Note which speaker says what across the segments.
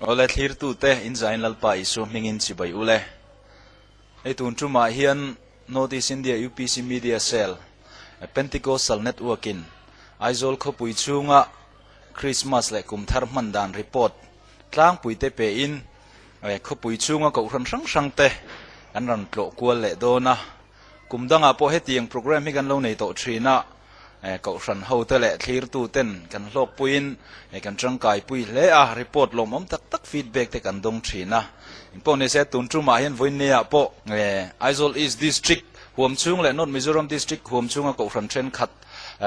Speaker 1: Awle thlirtute in zain Lalpa Isua hmingin chibai ule. Hei tun tumah hian North East India UPC Media Cell, Pentecostal Network in Aizawl khawpui chhunga Christmas leh kum thar hman dan report tlangpuite pein khawpui chhunga kohhran hrang hrangte kan rawn tlawh kual leh dawn a. Kum dangah pawh hetiang programme hi kan lo nei tawh thin a, kohhran hote leh thlirtuten kan hlawkpuiin kan tangkaipui hle a, report lawmawm tak tak feedback te kan dawng thin a. Engpawh nise tun tumah hian vawiinneah pawh Aizawl East District huam chhung leh North Mizoram District huam chhunga kohhran thenkhat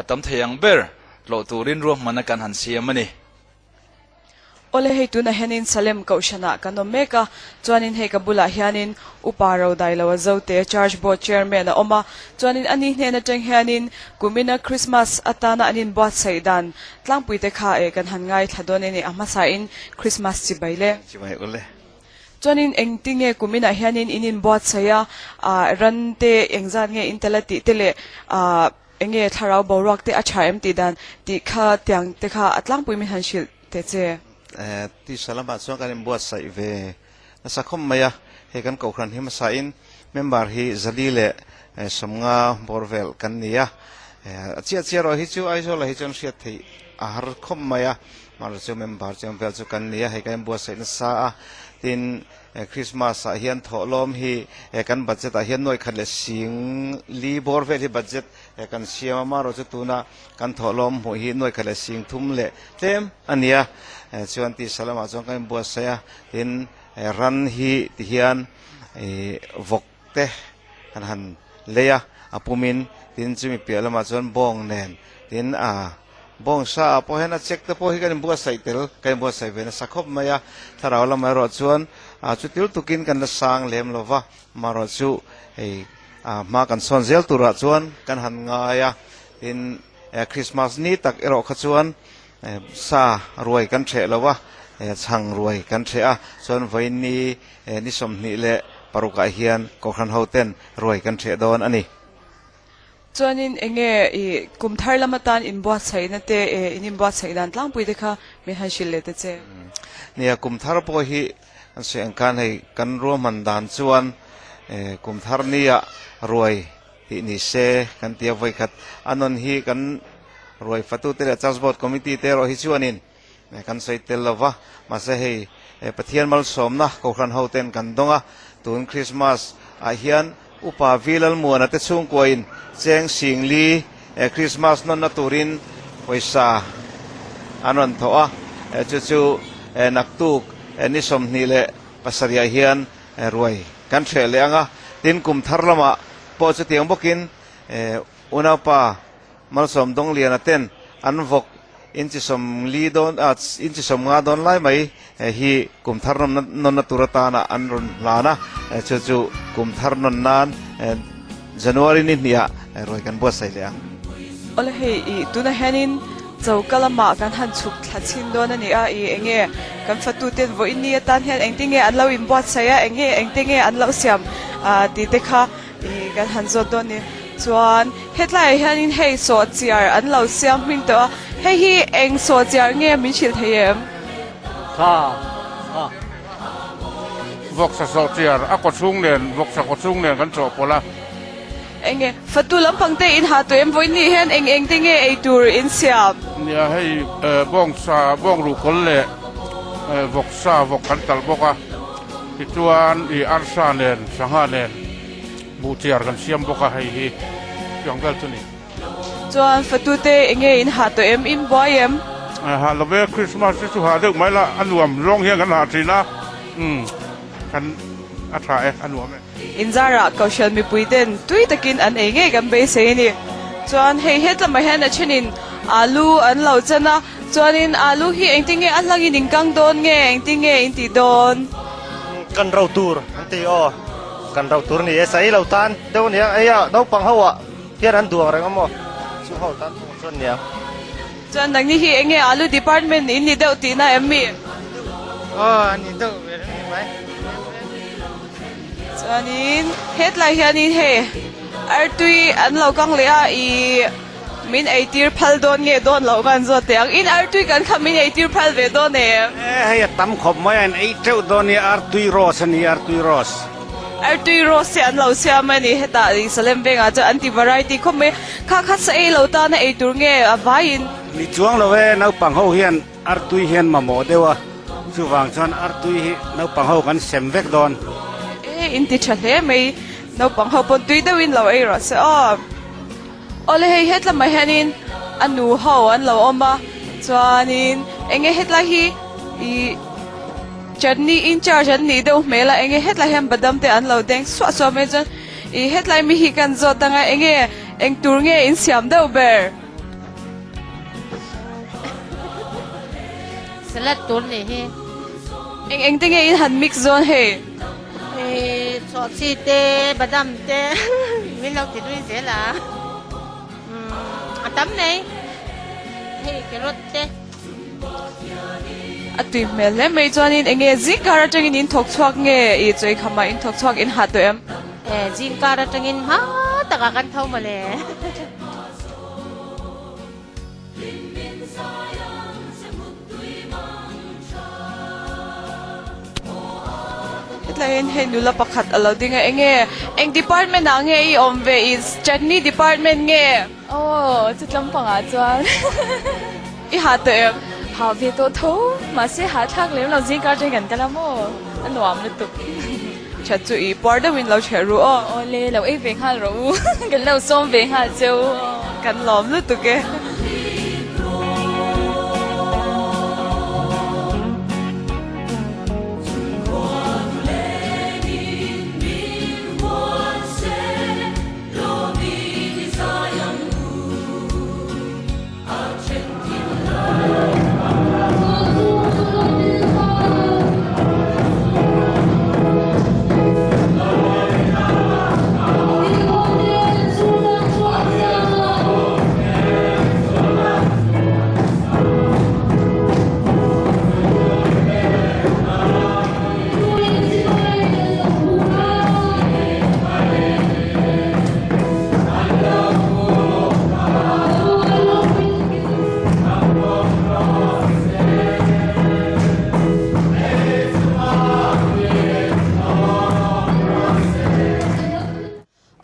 Speaker 1: tam thei ang ber tlawh turin ruahmanna kan han siam a ni.
Speaker 2: Awle hei tunah hianin Salem kohhranah kan awm mek a, chuanin hei ka bulah hianin Upa Rodailoa Zote Church Board Chairman a awm a, chuanin ani hnen atang hianin kumina Christmas atana an inbuatsaih dan tlangpuite kha eh kan han ngaithla dawn a ni, a hmasain Christmas chibai le.
Speaker 3: Chibai ule.
Speaker 2: Chuanin engtinge kuminah hianin in inbuatsaih a, ah ran te engzat nge in tel a tih te leh ah Enge thlarau boruak te a tha em tih dan tih kha tiang te kha a tlangpui min han hrilh teh che.
Speaker 3: Tisa lamah chuan kan inbuatsaih ve nasa khawp mai a, hei kan kohhran hi hmasa in member hi zali leh sawmnga bawr vel kan ni a, a chiah chiah erawh hi chu Aizawl ah hi chuan hriat theih a har khawp mai a, mahse chu member chiang vel chu kan ni a, hei kan inbuatsaih nasa a, tin Christmas ah hian thawhlawm hi kan budget ah hian nuai khat leh sing li bawr vel hi budget kan siam a, amaherawh chu tuna kan thawhlawm hmuh hi nuai khat leh sing thum leh tlem a ni a, chuan tisa lamah chuan kan inbuatsaih a, tin ran hi ti hian vawk te kan han lei a, a pumin tin chumi piah lamah chuan bawng nen tin a. Bawngsa ah pawh hian a check te pawh hi kan inbuatsaih tel, kan inbuatsaih ve nasa khawp mai a. Thlarau lamah erawh chuan ah chutil tukin kan la sang lem lo va, amaherawh chu hei ah hma kan sawn zel turah chuan kan han ngai a. Tin, Christmas ni tak erawh kha chuan sa ruai kan hreh lo va, chhang ruai kan hreh a, chuan vawiin ni ni 26 ah hian Kohhran hoten ruai kan hreh dawn a ni.
Speaker 2: Chuanin enge i kum thar lam atan inbuatsaihna te eh in inbuatsaih dan tlangpui te kha min han hrilh leh ta che.
Speaker 3: Nia, kum thar pawh hi an sawi ang khan hei kan ruahman dan chuan eh kum thar nia ruai tih ni se kan ti a, vawikhat a nawn hi kan ruai fatute leh Church Board Committee te erawh hi chuanin kan sawi tel lo va, mahse hei Pathian malsawmna Kohhran ho ten kan dawng a, tun Christmas ah hian Upa Vi Lalmuana te chhungkuain cheng singli Christmas nawnna turin pawisa an rawn thawh a, chu chu naktuk ni 27 ah hian ruai kan hreh leh ang a, tin kum thar lamah pawh chutiang bawkin unaupa Malsawm Dawngliana ten an vawk inchi 40 dawn ah inchi 50 dawn lai mai hi kum thar nawmna nawnna tur atana an rawn hlan a, chu chu kum thar nawn nan January ni hnih ah ruai kan buatsaih leh ang.
Speaker 2: Awle hei i tunah hianin choka lamah kan han chhuk thla chhin dawn a ni a, i enge kan fatuten vawiin ni atan hian engtinge an lo inbuatsaih a, enge engtinge an lo siam tih te kha I kan han zawt dawn ni. Chuan hetlaiah hianin hei sawhchiar an lo siam hming tawh a, hei hi eng sawhchiar nge min hrilh thei em?
Speaker 4: Tha a. Vawksa sawhchiar a kawchhung nen, vawksa kawchhung nen kan chawhpawlh a.
Speaker 2: Enge fatu lampang te in ha tawh em? Vawiin ni hian eng eng te nge ei tur in siam?
Speaker 4: Nia hei bawngsa, bawngruhkawl leh vawksa vawk kan talh bawk a. Tichuan i arsa nen, sangha nen buhchiar kan siam bawk a, hei hi tiang vel chu ni.
Speaker 2: Chuan fatute enge in hah tawh em? In buai em?
Speaker 4: Hah lo ve, Christmas hi chu hah deuh mai la, a nuam zawng hian kan hah thin a, umm kan a tha e, a nuam e.
Speaker 2: Inzarah Kohhran mipui ten tui takin an ei ngei kan beisei a ni. Chuan hei hetlamah hian a thenin alu an lo chan a, Chuanin alu hi engtin nge a hlangin in kang dawn nge engtin nge in tih dawn?
Speaker 5: Kan ro tur an ti aw, kan ro tur ni e, sai lo tan deuh ania, ei a naupang ho ah hian an duang reng a maw, chu ho tan thung chuan nia.
Speaker 2: Chuan nangni hi enge alu department in ni deuh tihna em mi?
Speaker 5: Aw a ni deuh ve reng ni mai.
Speaker 2: Chuanin hetlai hianin hei artui an lo kang leh a, ih. Min eitir phal dawn nge dawn loh kan zawt teh ang. In artui kan kha min eitir phal ve dawn em?
Speaker 6: E hei a tam khawp mai a, an ei teuh dawn nia, artui roast a ni, artui roast.
Speaker 2: Artui roast hi an lo siam a ni, hetah i Salem vengah chuan an ti variety khawp mai. Kha kha sa ei lo tana ei tur nge a vaiin?
Speaker 6: Ni chuang lo e, naupang ho hian artui hian mamawh deuh a, chuvang chuan artui hi naupang ho kan sem vek dawn.
Speaker 2: E in ti tha hle mai, naupang ho pawn tui deuhin lo ei rawh se aw. Awle hei hetlamah hianin a nu ho an lo awm a chuanin enge hetlai hi ih chutney in charge an nih deuh hmel a enge hetlai hian badam te an lo deng suah suah mai chuan ih hetlai mi hi kan zawt ang a enge eng tur nge in siam deuh ber.
Speaker 7: Salad tur nih hi.
Speaker 2: Eng eng te nge in han mix zawn hei.
Speaker 7: Hei chawhchi te badam te min lo ti nui zel a a tam mai hei carrot te.
Speaker 2: A tui hmel hle mai chuanin enge zingkar atangin in thawk chhuak nge i chawikhamah in thawk chhuak in ha tawh em?
Speaker 7: E zingkar atangin hma takah kan tho mawle.
Speaker 2: Hetlai hian hei nula pakhat a lo ding a enge eng department ah nge i awm ve i chutney department nge?
Speaker 8: Aw chu tlampang ah chuan
Speaker 2: i ha tawh em?
Speaker 8: Ha ve tawh tho mahse ha thlak lem lo zingkar atangin kan kal a maw a nuam lutuk.
Speaker 2: That chu i puar deuhin lo chhe ru aw.
Speaker 8: Awle lo ei ve nghal rawh u kan lo sawm ve nghal cheu.
Speaker 2: Kan lawm lutuk e.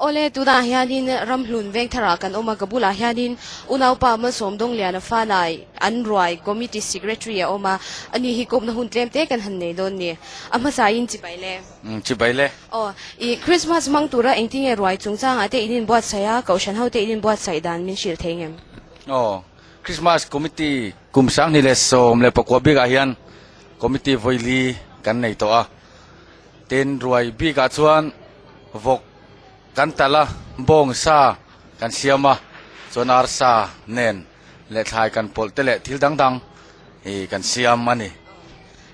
Speaker 9: Awle, tunah hianin Ramhlun Vengtharah kan awm a, ka bulah hianin unaupa Malsawm Dawngliana Fanai an ruai Committee Secretary a awm a, ani hi kawpna hun tlem te kan han nei dawn ni. A hmasain chibai le.
Speaker 10: Chibai le.
Speaker 9: Aw, i Christmas hmang tura engtinge ruai chungchangah te in inbuatsaih a, Kohhran ho te in inbuatsaih dan min hrilh thei ngem?
Speaker 10: Aw, Christmas Committee kum 2019 bikah hian Committee vawili kan nei tawh a, tin ruai bikah chuan vawk kan talh a, bawng sa kan siam a, chuan arsa nen leh thlai kan pawlh te leh thil dang dang i kan siam a ni.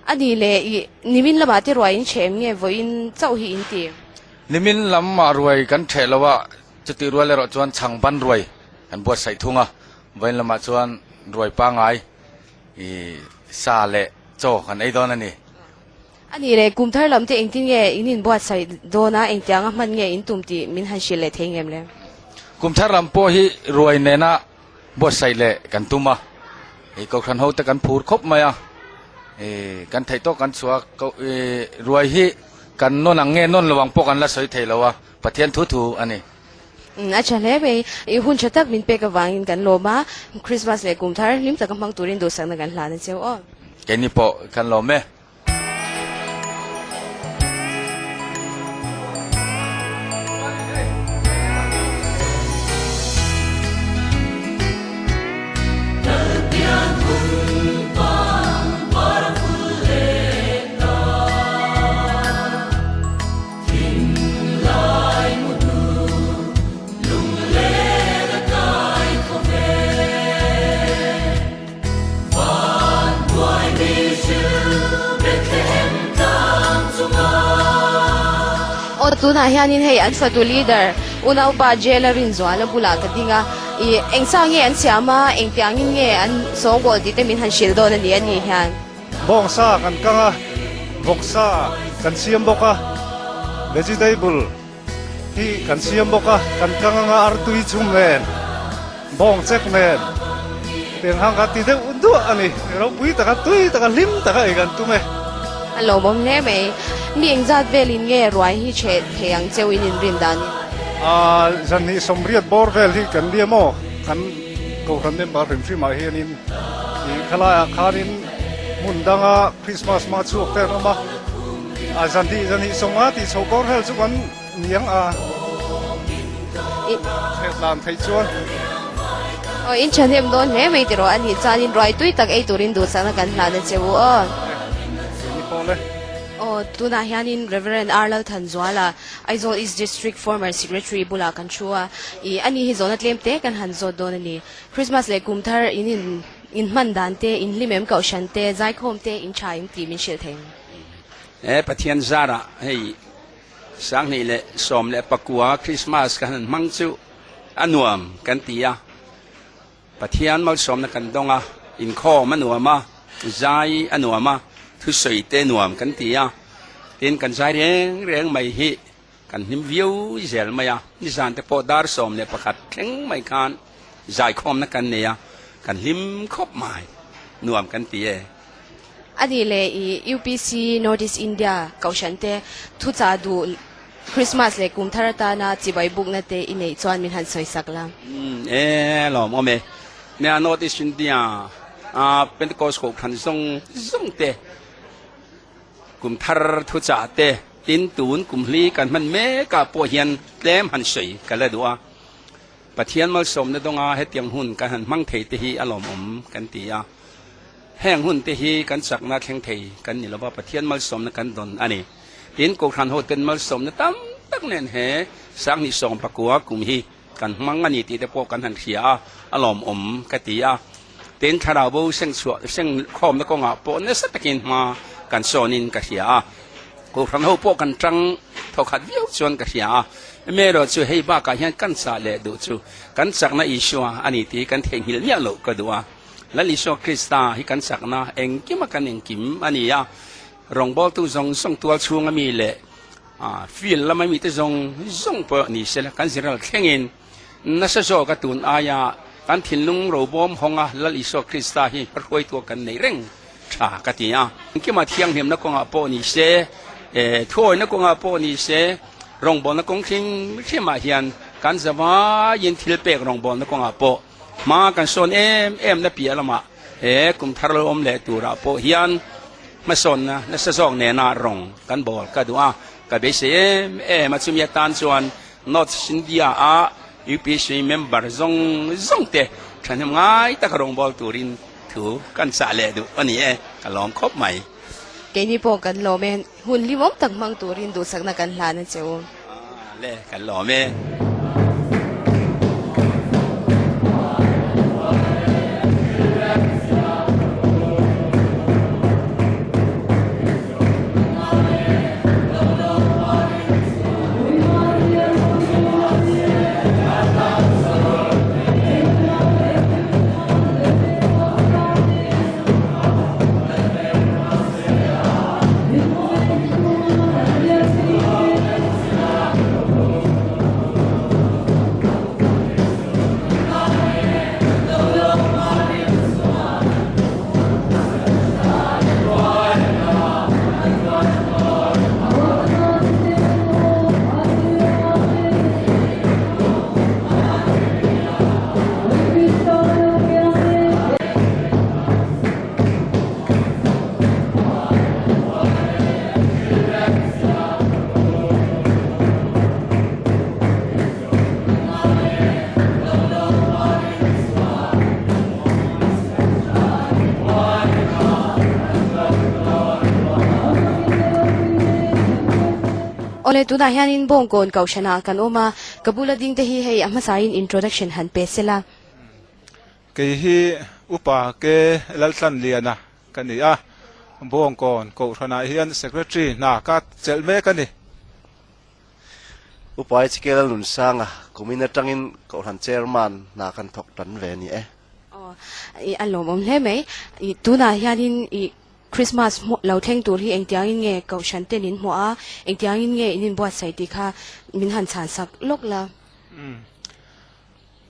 Speaker 9: A nih leh i nimin lamah te ruai in ṭheh em nge vawiin chauh hi in ti?
Speaker 10: Nimin lamah ruai kan ṭheh lo a, chutih rual erawh chuan chhang ban ruai kan buatsaih thung a, vawiin lamah chuan ruai pangai i sa leh chaw kan ei dawn a ni.
Speaker 9: A nih leh kum thar lam te engtin nge in inbuatsaih dawn a, engtianga hman nge in tum tih min han hrilh leh thei ngem le?
Speaker 10: Kum thar lam pawh hi ruai nena buatsaih leh kan tum a, i Kohhran ho te kan phur khawp mai a, i kan theih tawk kan chhuah a, ko i ruai hi kan nawn ang nge nawn lo ang pawh kan la sawi thei lo a, Pathian thu thu a ni.
Speaker 9: A tha hle mai, i hun tha tak min pek avangin kan lawm a, Christmas leh kum thar hlim taka hmang turin duhsakna kan hlan a cheu aw.
Speaker 10: Keini pawh kan lawm e.
Speaker 9: Aw tunah hianin hei an fatu leader unaupa jail a rinzuala bulah ka ding a ih eng sa nge an siam a engtiangin nge an sawngbawl tih te min han hrilh dawn a ni a ni hian.
Speaker 11: Bawngsa kan kang a, vawksa kan siam bawk a, vegetable hi kan siam bawk a, kan kang anga artui chhum nen. Bawng chek nen tiang hang kha ti deuh duah a ni. Ropui taka tui taka hlim taka ei kan tum e.
Speaker 9: A lawmawm hle mai. Mi engzat velin nge ruai hi chhe thei ang cheu in inrin danin?
Speaker 11: Aa zanhnih sawmriat bawr vel hi kan nia maw? Kan Kohhran member hrim hrimah hianin ih khalaiah khanin hmun danga Christmas hma chhuak te an awm a. Aa zanhnih zanhnih sawmnga tih chho bawr vel chu kan Niang a hriat dan theih chuan.
Speaker 9: Aw in thahnem dawn hle mai tiraw a nih chuan in ruai tui tak ei turin duhsakna kan hlan a che u aw.
Speaker 11: Ni pawh le.
Speaker 9: Aw tunah hianin Reverend R Lalthanzuala Aizawl East District former Secretary bulah kan thu a, ih ani hi zawhna tlem te kan han zawt dawn a ni. Christmas leh kum thar in in in hman dan te, in hlim em kohhran te, zaikhawm te in tha em tih min hrilh thei ang.
Speaker 12: He Pathian zarah hei 2019 Krismas kan han hmang chu a nuam kan ti a, Pathian malsawmna kan dawng a, inkhawm a nuam a, zai a nuam a, thusawi te nuam kan ti a, tin kan zai reng reng mai hi kan hlim viau zel mai a, nizan te pawh dar 11 thleng mai khan zaikhawmna kan nei a, kan hlim khawp mai, nuam kan ti e.
Speaker 9: A nih leh i UPC North East India Kohhran te thuchah duh Christmas leh kum thar atana chibai bukna te i neih chuan min han sawi sak la.
Speaker 12: Umm e lawm awm e. Nia North East India a Pentecost Kohhran zawng zawng te kum thar thuchah te tin tun kum hli kan hman mek ah pawh hian tlem han sawi ka la duh a. Pathian malsawmna dawnga hetiang hun kan han hmang thei te hi a lawmawm kan ti a. Heng hun te hi kan chakna thleng thei kan ni lova, Pathian malsawmna kan dawn a ni. Tin, Kohhran hoten malsawmna tam tak nen he 2019 kum hi kan hmang a ni tih te pawh kan han hria a, a lawmawm ka ti a. Tin, thlarau bo seng chhuah seng khawmna kawngah pawh nasa takin hma kan sawnin ka hria a. Kohhran ho pawh kan tang thawkhat viau chuan ka hria a. Emerawh chu hei bakah hian kan chah leh duh chu kan chakna Isua a ni tih kan theihnghilh miah loh ka duh a. Lal Isua Krista hi kan chakna engkima kan engkim a ni a, rawngbawltu zawng zawng tual chhunga mi leh field lama mite zawng zawng pawh ni sela kan ziral thlengin nasa zawka tun aia kan thinlung robawm hawnga Lal Isua Krista hi hruaitu kan neih reng tha ka ti a. Engkima thianghlimna kawngah pawh ni se, thuawina kawngah pawh ni se, rawngbawlna kawng hrim hrimah hian kan zavaiin thilpek rawngbawlna kawngah pawh Hma kan sawn em em na piah lamah he kum thar lo awm leh turah pawh hian hmasawnna nasa zawk nena rawng kan bawl ka duh a, ka beisei em em a. Chumi atan chuan North India a UPC member zawng zawng te thahnem ngai taka rawng bawl turin thu kan chah leh duh a ni e, ka lawm khawp mai.
Speaker 9: Keini pawh kan lawm e, hun hlimawm tak hmang turin duhsakna kan hlan a che u.
Speaker 12: Le, kan lawm e.
Speaker 9: Awle tunah hianin Bawngkawn Kohhranah kan awm a, ka bula ding te hi hei a hmasain introduction han pe sela.
Speaker 13: Kei hi Upa Ke Laltlanliana ka ni a, Bawngkawn Kohhranah hian Secretary hna ka chelh mek a ni.
Speaker 5: Upa HK Lalnunsanga kumin atangin Kohhran Chairman hna kan thawk tan ve a ni e.
Speaker 9: Aw, i a lawmawm hle mai. I tunah hianin i Christmas hmuh lo thleng tur hi engtiangin nge Kohhran ten in hmuh a, engtiangin nge in inbuatsaih tih kha min han chhansak lawk la.
Speaker 13: Umm.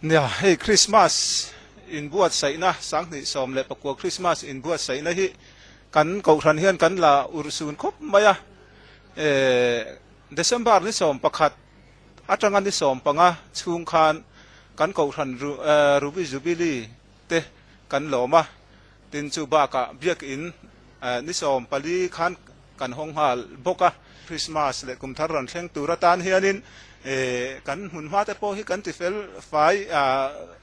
Speaker 13: Nia, hei Krismas inbuatsaihna, 2019 Krismas inbuatsaihna hi kan Kohhran hian kan la urhsun khawp mai a. December ni 11 atanga ni 15 chhung khan kan Kohhran Ruby Jubilee te kan lawm a, tin chu bakah Biakin ni 14 khan kan hawng nghal bawk a. Christmas leh kum thar rawn thleng tur atan hianin kan hmun hma te pawh hi kan ti fel fai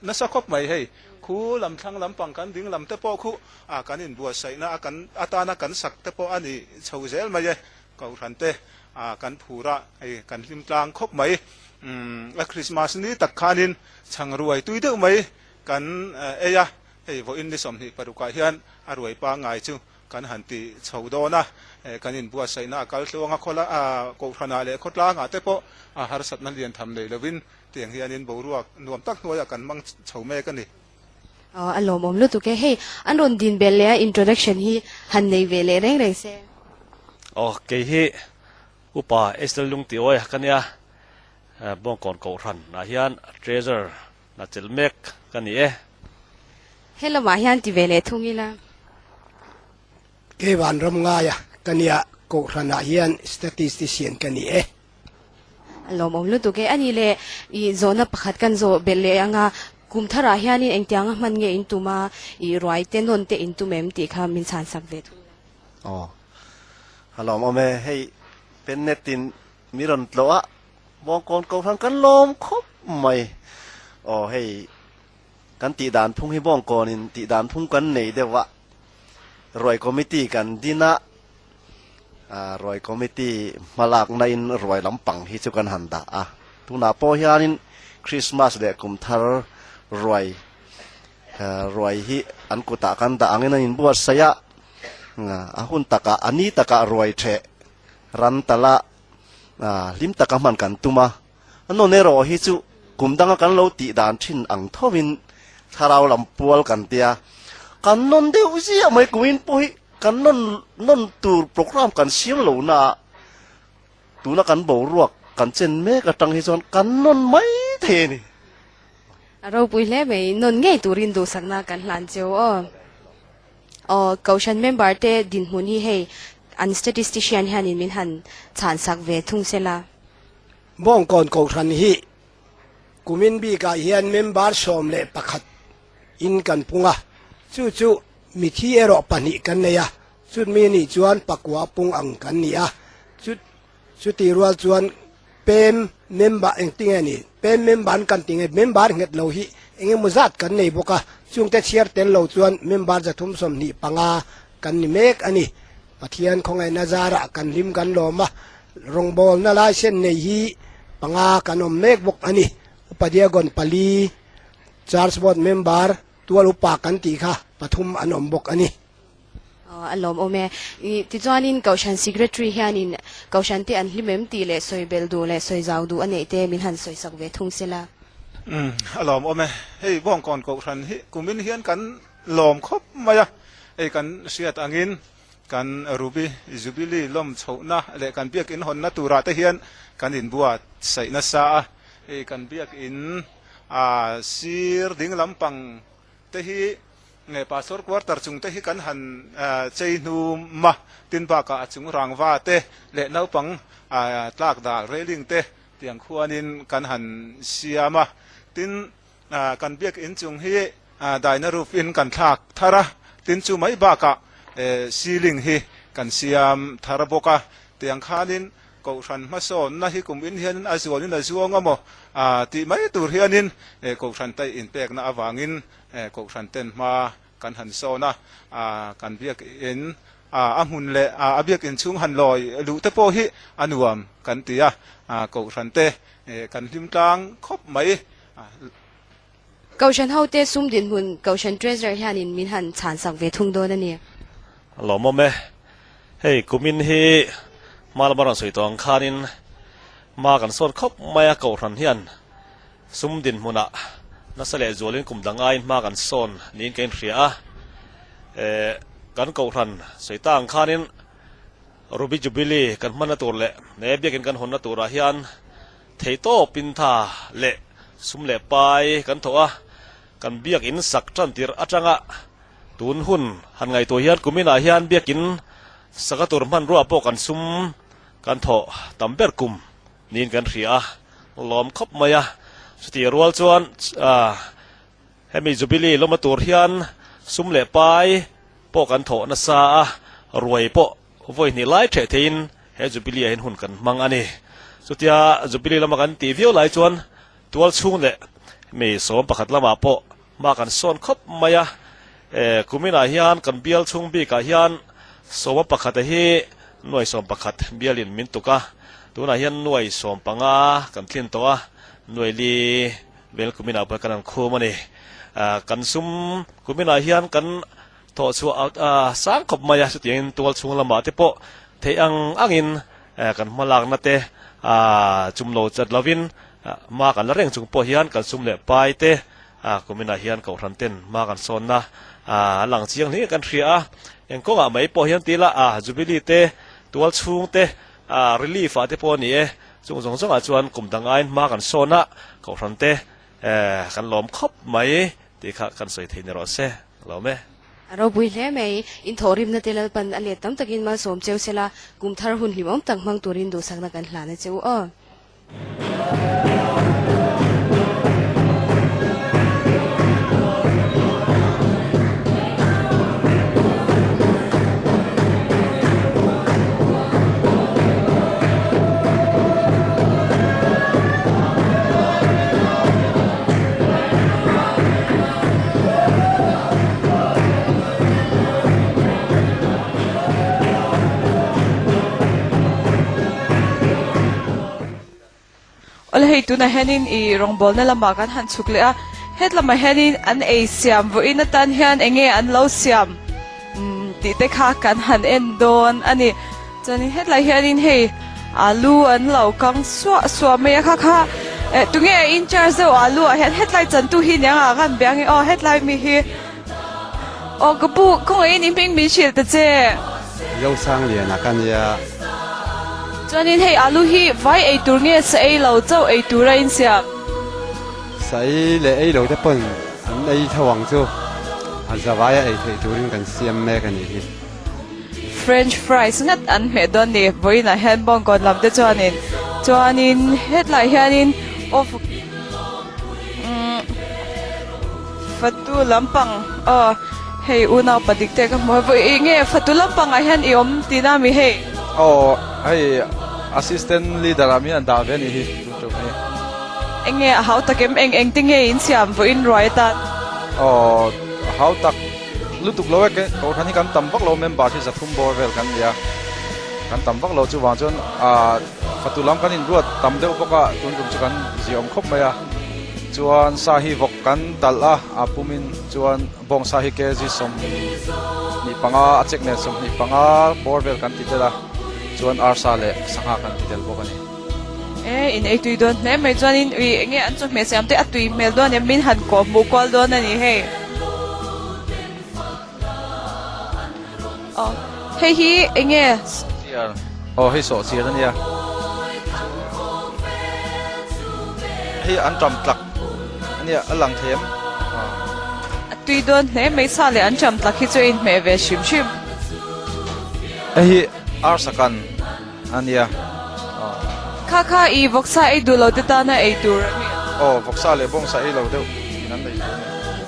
Speaker 13: nasa khawp mai hei. Khu lam thlang lampang kan ding lam te pawh khu kan inbuatsaihna a kan atana kan sak te pawh a ni chho zel mai e. Kohhran te kan phur a, hei kan hlim tlang khawp mai. A Christmas ni tak khanin chhang ruai tui deuh mai kan ei a, hei vawiin ni 26 ah hian a ruai pangngai chu kan han ti chho dawn a, kan inbuatsaihna a kal tluang a, khawla Kohhranah leh khawtlangah te pawh a harsatna lian tham nei lovin tiang hianin boruak nuam tak hnuaiah kan hmang chho mek a ni.
Speaker 9: Aw a lawmawm lutuk e, hei an rawn din belh leh a introduction hi han nei ve leh reng reng se.
Speaker 14: Aw kei hi Upa Esther Lungtiawi ka nia, Bawngkawn Kohhran ah hian Treasurer na chelh mek ka ni e.
Speaker 9: He lamah hian ti ve leh thung ila.
Speaker 15: Kei Vanram ngaia ka nia, Kohhranah hian Statistician ka ni e.
Speaker 9: A lawmawm lutuk e. Ani leh i zawhna pakhat kan zawh belh leh anga kum tharah hianin engtianga hman nge in tum a, i ruai te nawn te in tum em tih kha min chhansak ve thung ila.
Speaker 5: Aw. A lawmawm e. Hei Pennet in mi rawn tlawh a, Bawngkawn Kohhran kan lawm khawp mai. Aw hei kan tih dan phung hi Bawngkawn in tih dan phung kan nei deuh a, ruai committee kan din a, ruai committee hmalakna in ruai lampang hi chu kan han dah a. Tunah pawh hianin Christmas leh kum thar ruai ruai hi an kutah kan dah angin an inbuatsaih a, a hun takah a ni takah ruai theh ran tala hlim taka hman kan tum a, a nawn erawh hi chu kum danga kan lo tih dan thin ang thovin thlarau lam pual kan tia, kan nawn deuh ziah mai kumin pawh hi kan nawn nawn tur program kan siam lo na a, tuna kan boruak kan chen mek atang hi chuan kan nawn mai thei a ni.
Speaker 9: A ropui hle mai, nawn ngei turin duhsakna kan hlan cheu aw. Aw, Kohhran member te dinhmun hi hei an statistician hianin min han chhan sak ve thung se la.
Speaker 15: Bawngkawn Kohhran hi kumin bikah hian member 11 in kan pung a, chu chu mithi erawh pahnih kan nei a, chutmi nih chuan pakua pung ang kan ni a, chu chuti rual chuan pem member engtinge ni pem member an kan tinge member nghet lo hi engemaw zat kan nei bawk a, chungte chhiar tel lo chuan member 325 kan ni mek a ni. Pathian khawngaihna zarah kan hlim kan lawm a, rawngbawlna lai sen nei hi panga kan awm mek bawk a ni. Upa Diagon pali, Church Board member tual upa kan tih kha pathum an awm bawk a ni.
Speaker 9: A lawmawm e. Tichuanin Kohhran Secretary hianin Kohhran te an hlim em tih leh sawi belh duh leh sawi zau duh a neih te min han sawi sak ve thung se la.
Speaker 13: Umm, a lawmawm e. Hei Bawngkawn Kohhran hi kumin hian kan lawm khawp mai a, hei kan hriat angin kan Ruby Jubilee lawm chhohna leh kan biakinn hawnna turah te hian kan inbuatsaih nasa a, hei kan biakinn a sir ding lampang te hi nge Pastor quarter chung te hi kan han chei hnum a, tin bakah a chung rangva te leh naupang tlak dal railing te tiang khuanin kan han siam a, tin kan biakinn chung hi daina roof in kan thlak thar a, tin chu mai bakah ceiling hi kan siam thar bawk a, tiang khanin Kohhran hmasawnna hi kum in hianin a zualin a zuang a maw tih mai tur hianin Kohhran te inpekna avangin Kohhran ten hma kan han sawn a, kan biakin a hmun leh a biakin chhung han lawi luh te pawh hi a nuam kan ti a, Kohhran te kan hlim tlang khawp mai.
Speaker 9: Kohhran hote sum dinhmun Kohhran Treasurer hianin min han chhan sak ve thung dawn a ni.
Speaker 14: A lawmawm e. Hei kumin hi hma lama rawn sawi tawh ang khanin hma kan sawt khawp mai a, Kohhran hian sum dinhmunah nasa leh zualin kum dang aiin hma kan sawn niin ka inhria a. Eh kan Kohhran sawi ta ang khanin Ruby Jubilee kan hmanna tur leh he biakin kan hawnna turah hian Theihtawpin tha leh sum leh pai kan thawh a, kan biakin sak tan tirh atanga tun hun han ngaihtuah hian kuminah hian biakin saka tur hmanrua pawh kan sum kan thawh tam ber kum niin kan hria a, lawm khawp mai a. Chutih rual chuan hemi Jubilee lawma tur hian sum leh pai pawh kan thawh nasa a, ruai pawh vawi hnih lai theh theiin he Jubilee ah hian hun kan hmang a ni. Chutia Jubilee lama kan tih viau lai chuan tual chhung leh mi 11 lamah pawh hma kan sawn khawp mai a. E, kuminah hian kan bial chhung bikah hian sawma pakhata hi nuai 11 bialin min tuk a. Tunah hian nuai 15 kan thlin tawh a, nuai li vel kuminah pawh kan han khum a ni. Kan sum kuminah hian kan Thawh chhuah a sang khawp mai a, chutiangin tual chhung lamah te pawh theih ang angin kan hmalakna te chum lo chat lovin hma kan la reng chung pawh hian kan sum leh pai te kuminah hian kohhran ten hma kan sawnna a lang chiang hle kan hria a. Eng kawngah mai pawh hian tila Jubilee te, tual chhung te, relief ah te pawh a ni e, chung zawng zawngah chuan kum dang aiin hma kan sawn a, kohhran te kan lawm khawp mai tih kha kan sawi thei ni rawh se. Lawm e.
Speaker 9: A ropui hle mai. In thawhrimna te Lalpan a let tam takin malsawm cheu sela, kum thar hun hlimawm tak hmang turin duhsakna kan hlan a che u aw.
Speaker 2: Awle hei tunah hianin ih rawngbawlna lamah kan han chhuk leh a, het lamah hianin an ei siam vawiin atan hian eng nge an lo siam tih te kha kan han en dawn a ni. Chuanin hetlai hianin hei alu an lo kang suah suah mai a kha kha eh tunge in charge deuh alu ah hian hetlai chantu hi niang ah khan bia ange aw hetlai mi hi aw ka pu kawngaihin i hming min hrilh ta che.
Speaker 16: Zosangliana ka nia.
Speaker 2: Chuanin hei alu hi vai ei tur nge sa ei lo chauh ei tur a insiam?
Speaker 16: Sa ei leh ei lo te pawn an ei tho ang chu a zavaia ei theih turin kan siam mek a nih hi.
Speaker 2: French fries ngat an hmeh dawn ni vawiinah hian bawngkawn lam te chuanin chuanin hetlai hianin off umm fatu lampang aw hei unau padik te ka hmu a vawi eng nge fatu lampangah hian i awm tihna ami hei.
Speaker 17: Aw hei assistant leader ah min an dah ve a nih hi tun tum hi.
Speaker 2: Eng nge a hau tak em eng engte nge in siam vawiin ruai atan.
Speaker 17: Aw a hau tak. Lutuk lo e, kohhran hi kan tam vak lo member hi 300 bawr vel kan nia, kan tam vak lo chuvang chuan ah fatu lam kan inruat tam deuh bawk a, tun tum chu kan ziaawm khawp mai a, chuan sa hi vawk kan talh a, a pumin chuan bawng sa hi kg 25 a chek nen 25 bawr vel kan ti tel a, chuan arsa leh sangha kan ti tel bawk a ni.
Speaker 2: E, in ei tui dawn hle mai chuanin ui enge an chawhmeh siam te a tui hmel dawn em min han kawh hmuh kual dawn a ni hei. Aw hei hi enge.
Speaker 17: Chiar aw hei sawh chiar a nia. Hei an ṭam tlak a nia a lang thei em.
Speaker 2: A tui dawn hle mai sa leh an ṭam tlak hi chu a inhmeh ve hrim hrim.
Speaker 17: Hei hi arsa kan. A nia. Aw.
Speaker 2: Kha kha i vawksa ei duh lo te tana ei tur a mi?
Speaker 17: Aw, vawksa leh bawngsa ei lo deuh in an nei tur a ni.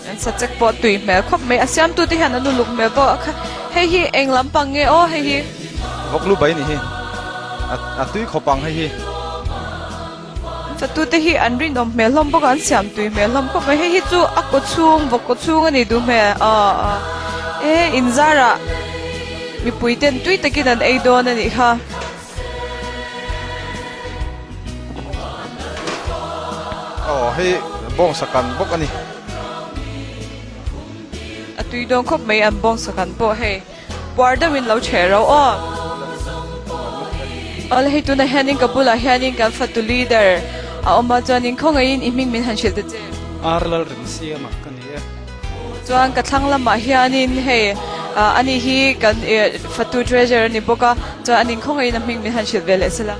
Speaker 2: An sa chek pawh tui hmel khawp mai. A siamtu te hian an uluk hmel pawh a kha. Hei hi eng lampang nge aw hei hi?
Speaker 17: Vawk lu bai ni hi. A tui khawp ang hei hi.
Speaker 2: An fatu te hi an rinawm hmel hlawm bawk a, an siam tui hmel hlawm khawp mai. Hei hi chu a kaw chhung, vawk kaw chhung a ni duh hmel. Aw aw. E inzarah mipui ten tui takin an ei dawn a nih kha.
Speaker 17: Aw hei bawngsa kan bawk a ni.
Speaker 2: A tui dawn khawp mai an bawngsa kan pawh hei. Puar deuhin lo chhe ro aw. Awle hei tunah hianin ka bulah hianin kan fatu leader a awm a chuanin khawngaihin i hming min han hrilh ta che.
Speaker 18: Ar lal reng siam a ka ni e.
Speaker 2: Chuan ka thlang lamah hianin hei ani hi kan fatu treasure a ni bawk a chuan anin khawngaihin a hming min han hrilh ve leh sela.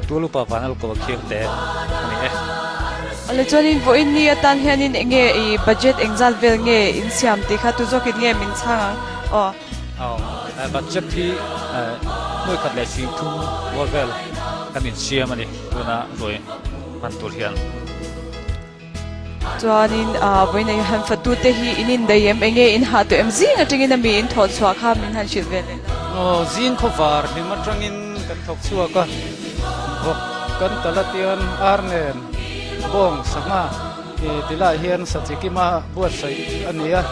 Speaker 18: Tualupa Vanalkova Khiangte a ni e.
Speaker 2: Awle chuanin vawiin ni atan hianin eng nge i budget engzat vel nge in siam tih kha tu zawkin nge min chhang ang aw.
Speaker 18: Aw, budget hi nuai khat leh sing thum rual vel kan insiam a ni tuna ruai hman tur hian.
Speaker 2: Chuanin vawiin ah hian fatute hi in indaih em? Enge in hah tawh em? Zing atangin a mi in thawh chhuah kha min han hrilh ve leh la.
Speaker 18: Aw, zing khawvar hlim atangin kan thawk chhuak a, vawk kan tal a tian ar nen bawng sangha tilai hian sa chikima buatsaih a ni a.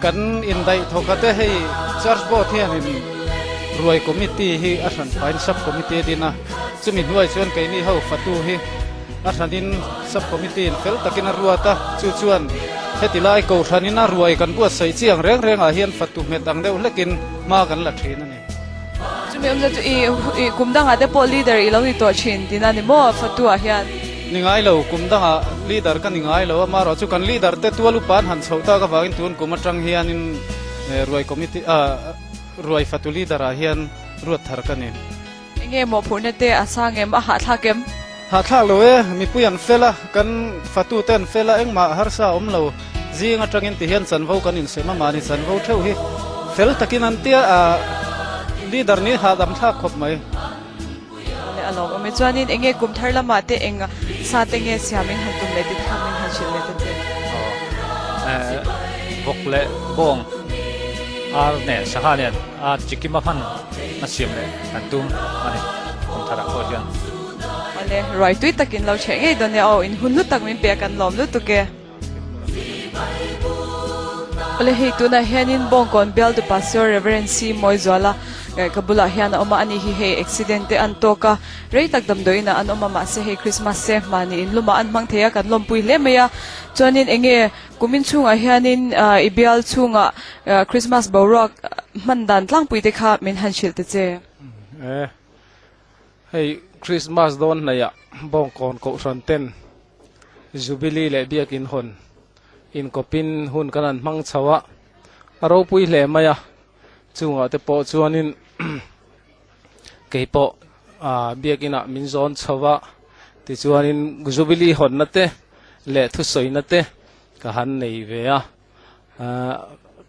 Speaker 18: Kan indaih thawk ate hei Church Board hianin ruai committee hi a hran pahin sub committee a din a, chumi hnuai chuan keini ho fatu hi a hranin sub committee in fel takin a ruat a, chu chuan heti lai kohhranin a ruai kan buatsaih chiang reng rengah hian fatu nghet ang deuh hlekin hma kan la thin a ni.
Speaker 2: Chumi awmzia chu i i kum dangah te pawh leader i lo ni tawh thin tihna a ni maw fatu ah hian?
Speaker 18: Ni ngai lo, kum dangah leader ka ni ngai lo a, amaherawh chu kan leader te tual upa an han chhoh tak avangin tun kum atang hianin ruai committee ah ruai fatu leader ah hian ruat thar ka ni.
Speaker 2: Enge mawhphurhna te a sang em, a hahthlak em?
Speaker 18: Hahthlak lo e, mipui an fel a, kan fatu te an fel a, engmah harsa a awm lo. Zing atangin ti hian chanvo kan insem a, mahni chanvo theuh hi fel takin an tia a, leader nih hahdam thlak khawp mai.
Speaker 2: Awle a lawm awm e, chuanin enge kum thar lamah te eng sa te nge siamin han tum leh ti thlak min han hrilh leh ta che.
Speaker 18: Aw, vawk leh bawng ar nen sangha nen a chikim a hman a siam leh kan tum a ni kum tharah pawh hian.
Speaker 2: Awle, ruai tui takin lo chheh ngei dawn e aw, in hun hlu tak min pe a kan lawm lutuk e. Awle hei tunah hianin Bawngkawn bialtu Pastor Reverend C Mawizuala ka bulah hian a awm a, ani hi hei accident te an tawk a, rei tak damdawiinah an awm a mahse hei Christmas se mahni in lumah an hmang thei a kan lawmpui hle mai a, chuanin enge kumin chhungah hianin i bial chhungah Christmas boruak hman dan tlangpui te kha min han hrilh ta che.
Speaker 18: E, hei Christmas dawn hnaihah Bawngkawn Kohhran ten Jubilee leh Biakin hawn inkawpin hun kan han hmang chho a, a ropui hle mai a, chungah te pawh chuanin keipawh Biakinah min zawn chho a, tichuanin Jubilee hawnna te leh thusawina te ka han nei ve a,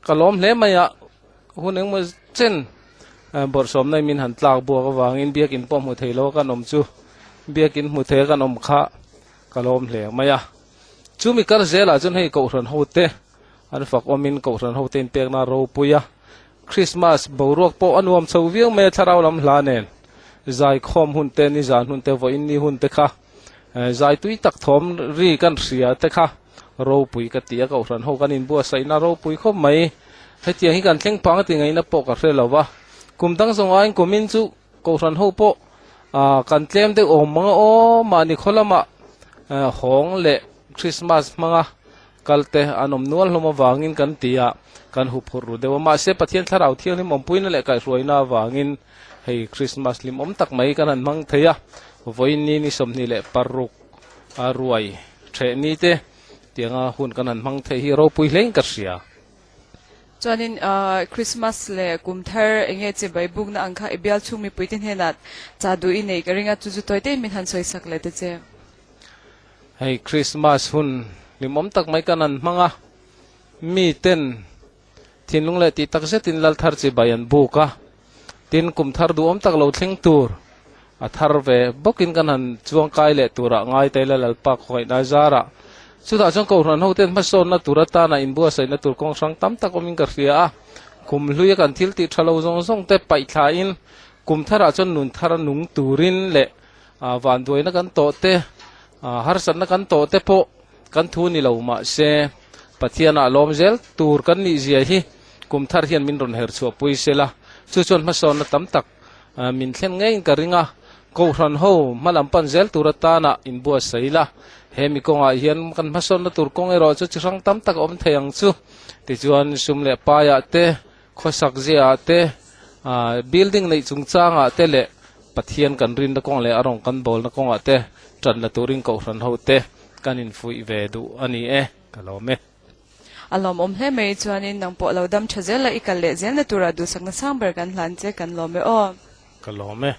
Speaker 18: ka lawm hle mai a, hun engmaw chen bawrhsawmna in min han tlak buak avangin biakin pawh hmu thei lo a kan awm chu biakin hmu thei a kan awm kha ka lawm hle mai a. Chumi kar zelah chuan hei Kohhran hote an fak awmin Kohhran hote inpekna a ropui a, Krismas boruak pawh a nuam chho viau mai a thlarau lam hla nen zaikhawm hun te nizan hun te vawiin ni hun te kha zai tui tak thawm ri kan hria te kha ropui ka ti a, Kohhran ho kan inbuatsaihna ropui khawp mai. Hetiang hi kan thleng pang a ti ngaihna pawh ka hre lo va, kum dang zawng aiin kumin chu Kohhran ho pawh kan tlem deuh awm mang a aw, mahni khaw lamah hawng leh Christmas hmanga kal te an awm nual hlawm avangin kan ti a, kan huphurh ru deuh a. Mahse Pathian Thlarau Thianghlim awmpuina leh kaihhruaina avangin hei Christmas hlimawm tak mai kan han hmang thei a, vawiin ni ni 26 a ruai theh ni te tianga hun kan han hmang thei hi ropui hlein ka hria.
Speaker 2: Chuanin Christmas leh kum thar eng nge chibai bukna ang kha i bial chhung mipuite hnenah cha duh i nei ka ring a, chu chu tawi tein min han sawi sak leh ta che.
Speaker 18: Hei Christmas hun hlimawm tak mai kan han hmang a, miten thinlung leh tih tak zetin lal thar chibai an buk a, tin kum thar duhawm tak lo thleng tur a thar ve bawkin kan han chuangkai leh turah ngai ta ila Lalpa khawngaihna zarah. Chutah chuan Kohhran hoten hmasawnna tur atana inbuatsaihna tur kawng hrang tam tak awmin ka hria a, kum hluia kan thil tih tha lo zawng zawng te paih thlain kum tharah chuan nun thar nung turin leh vanduaina kan tawh te, harsatna kan tawh te pawh kan thu ni lo mahse Pathianah lawm zel tur kan nih zia hi kum thar hian min rawn her chhuah pui sela, chu chuan hmasawnna tam tak Min thlen ngeiin ka ring a, Kohhran ho hma lam pan zel tur atana inbuatsaih la, he mi kawngah hian kan hmasawnna tur kawng erawh chu chi hrang tam tak a awm thei ang chu. Tichuan sum leh paiah te, khawsak ziaah te, building neih chungchangah te leh Pathian kan rinna kawng leh a rawng kan bawlna kawngah te tan la turin Kohhran ho te kan infuih ve duh a ni e, ka lawm e.
Speaker 2: A lawmawm hle mai chuanin nang pawh lo dam tha zel a, i kal leh zelna turah duhsakna sang ber kan hlan che kan lawm e aw.
Speaker 18: Ka lawm e.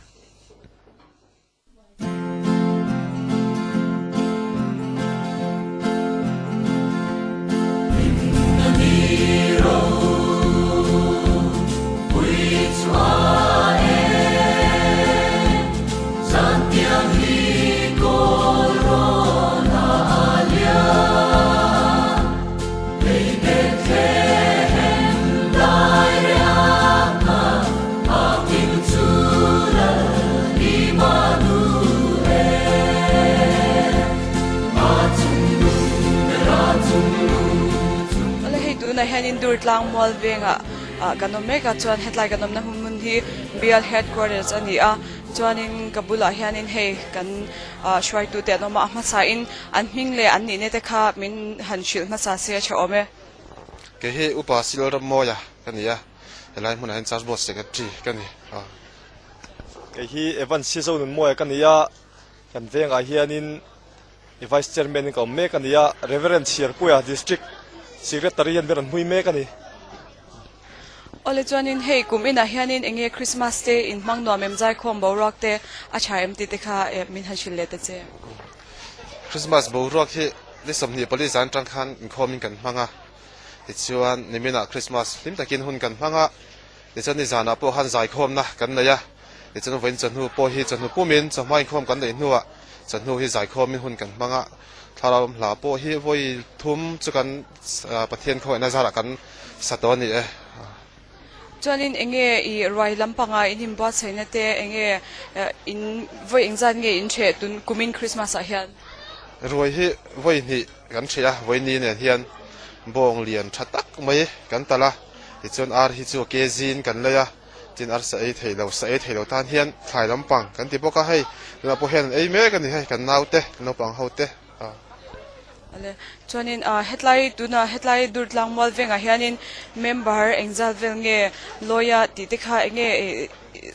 Speaker 2: tunah hianin Durtlang mual vengah ah kan awm mek a chuan hetlai kan awmna hmun hi bial headquarters a ni a chuanin ka bulah hianin hei kan ah hruaitute an awm a a hmasain an hming leh an nihna te kha min han hrilh hmasa se a tha awm e.
Speaker 19: Kei hi Upa Silramawia ka ni a, helai hmunah hian Church Board Secretary ka ni a.
Speaker 20: Kei hi Evan Sizonunmawia ka ni a, kan vengah hianin I Vice Chairman in ka awm mek a ni a, Reverend Chhiarpuia District Secretary hian min rawn hmui mek a ni.
Speaker 2: Awle chuanin hei kum inah hianin enge Christmas te in hmang nuam em zaikhawm boruak te a tha em tih te kha min han hrilh leh ta che.
Speaker 19: Christmas boruak hi ni 24 zan atang khan inkhawmin kan hmang a, tichuan niminah Christmas hlim takin hun kan hmang a, tichuan nizanah pawh khan zaikhawmna kan nei a, tichuan vawiin chawhnu pawh hi chawhnu pumin chawhma inkhawm kan neih hnuah Chawhnu hi zaikhawmin hun kan hmang a, thlarau hla pawh hi vawi thum chu kan Pathian khawngaihna zarah kan sa tawh a ni e.
Speaker 2: Chuanin enge i ruai lampanga in inbuatsaihna te enge in vawi engzat nge in hreh tun kumin Christmas ah hian?
Speaker 19: Ruai hi vawi hnih kan hreh a, vawi ni nen hian bawng lian tha tak mai kan talh a, tichuan ar hi chu a ke zin kan lei a. Tin arsa ei thei lo, sa ei thei lo tan hian thlai lampang kan ti bawk a, hei tunah pawh hian an ei mek a ni, hei kan naute, naupang ho te.
Speaker 2: Ale, chuanin hetlai tunah hetlai Durtlang mual vengah hianin member engzat vel nge lawia tih te kha enge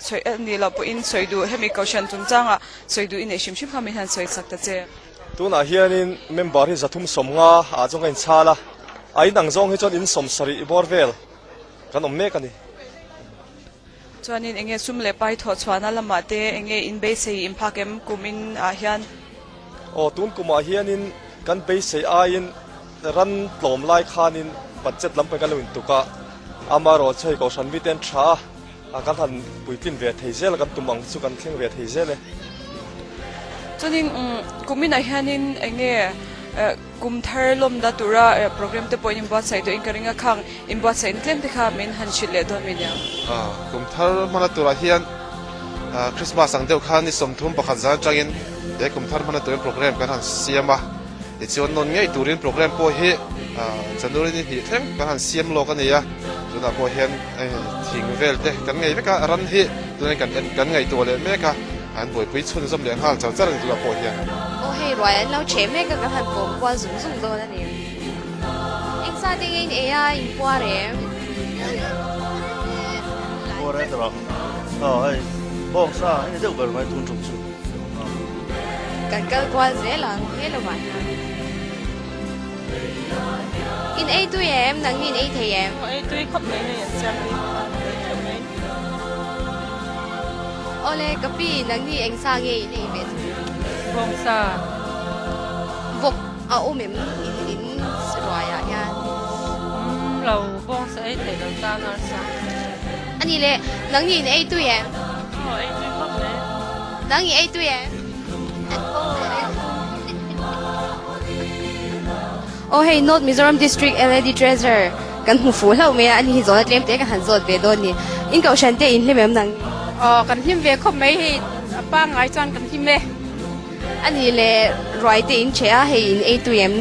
Speaker 2: sawi a nih loh pawhin sawi duh hemi kohhran chungchangah sawi duh i neih hrim hrim kha min han sawi chak ta che.
Speaker 20: Tunah hianin member hi 350 ah chuan ka inchhal a, a inang zawng hi chuan in 70 bawr vel. Kan awm mek a ni.
Speaker 2: Chuanin enge sum leh pai thawh chhuahna lamah te enge in beisei in phak em kum in ah hian?
Speaker 20: Aw tun kumah hianin kan beisei aiin ran tlawm lai khanin budget lampang kan lo intuk a, amaherawh chu hei kohhran mite an tha a, kan han puitlin ve thei zel a, kan tum ang chu kan thleng ve thei zel e.
Speaker 2: Chuanin kum inah hianin enge Kum thar lawmna tura program te pawh in inbuatsaih tawh in ka ring a, khang inbuatsaihna tlem te kha min han hrilh leh dawn mi nia.
Speaker 19: Kum thar hmana turah hian Christmas ang deuh khan ni 31 zan atangin he kum thar hmana turin program kan han siam a, tichuan nawn ngei turin program pawh hi January ni hnih thleng kan han siam lawk a ni a, tunah pawh hian thing vel te kan ngei vek a, ran hi tunah kan en kan ngaihtuah leh mek a. An buaipui chhunzawm leh nghal char char a ni tunah pawh hian.
Speaker 9: Aw hei ruai an lo cheh mek a kan han kawm kual zung zung dawn a ni. Eng sa te nge in ei a in puar em?
Speaker 5: Puar e tawrh aw hei bawng sa hei ni deuh ber mai tun tum chu.
Speaker 9: Kan kal kual zel ang he lo ah hian. In ei tui em? Nangni in ei thei em?
Speaker 8: Aw ei tui khawp mai hei an siam tui bawk a, ei theuh mai.
Speaker 9: Awle ka pi nangni eng sa nge in ei ve thung?
Speaker 8: Bawng sa.
Speaker 9: Vawk a awm em in in ruai ah hian?
Speaker 8: Awm lo, bawng sa ei thei lo tan arsa.
Speaker 9: Ani le, nangni in ei tui em?
Speaker 8: Aw ei tui khawp mai.
Speaker 9: Nang i ei tui em? Aw hei North Mizoram District LAD Treasurer kan hmu fuh hlauh mai a, ani hi zawhna tlem te kan han zawt ve dawn ni. In kohhran te in hlim em nang?
Speaker 21: Aw kan hlim ve khawp mai hei a pangngai chuan kan hlim e.
Speaker 9: Ani le ruai te in che a hei in ei tui em?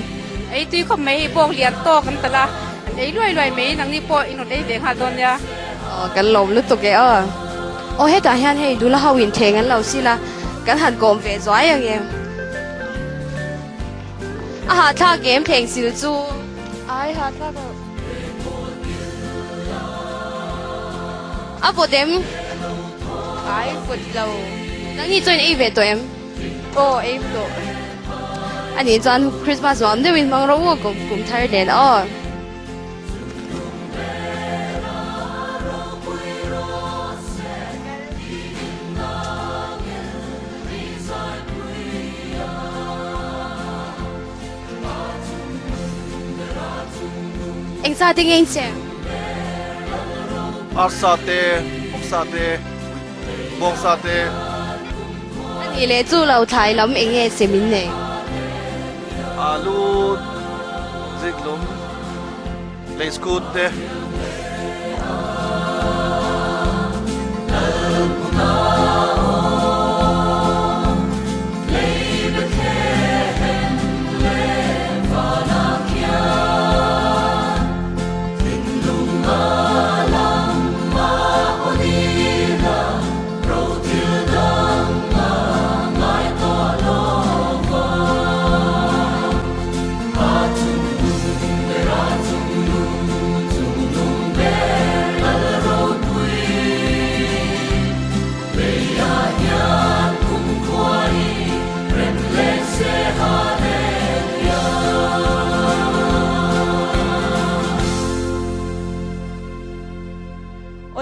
Speaker 21: Ei tui khawp mai hei bawk lian tawk an tal a, an ei luai luai mai nangni pawh in rawn ei ve nghal dawn nia.
Speaker 9: Aw kan lawm lutuk e aw. Aw hetah hian hei nula ho in theng an lo sil a, kan han kawm ve zuai ang em. A hahthlak em thleng sil chu?
Speaker 8: Ai hahthlak lo.
Speaker 9: A vawt em?
Speaker 8: Ai vawt lo.
Speaker 9: Nangni chuan ei ve tawh em?
Speaker 8: Aw ei tawh.
Speaker 9: Anih chuan Christmas nuam deuhin hmang rawh u kum thar nen aw. Eng sa te nge in siam?
Speaker 20: Arsa te, vawksa te, bawngsa te.
Speaker 9: Anih leh chu lo thlai lam eng nge sem in nei?
Speaker 20: Alu, ziklum, leiskut te.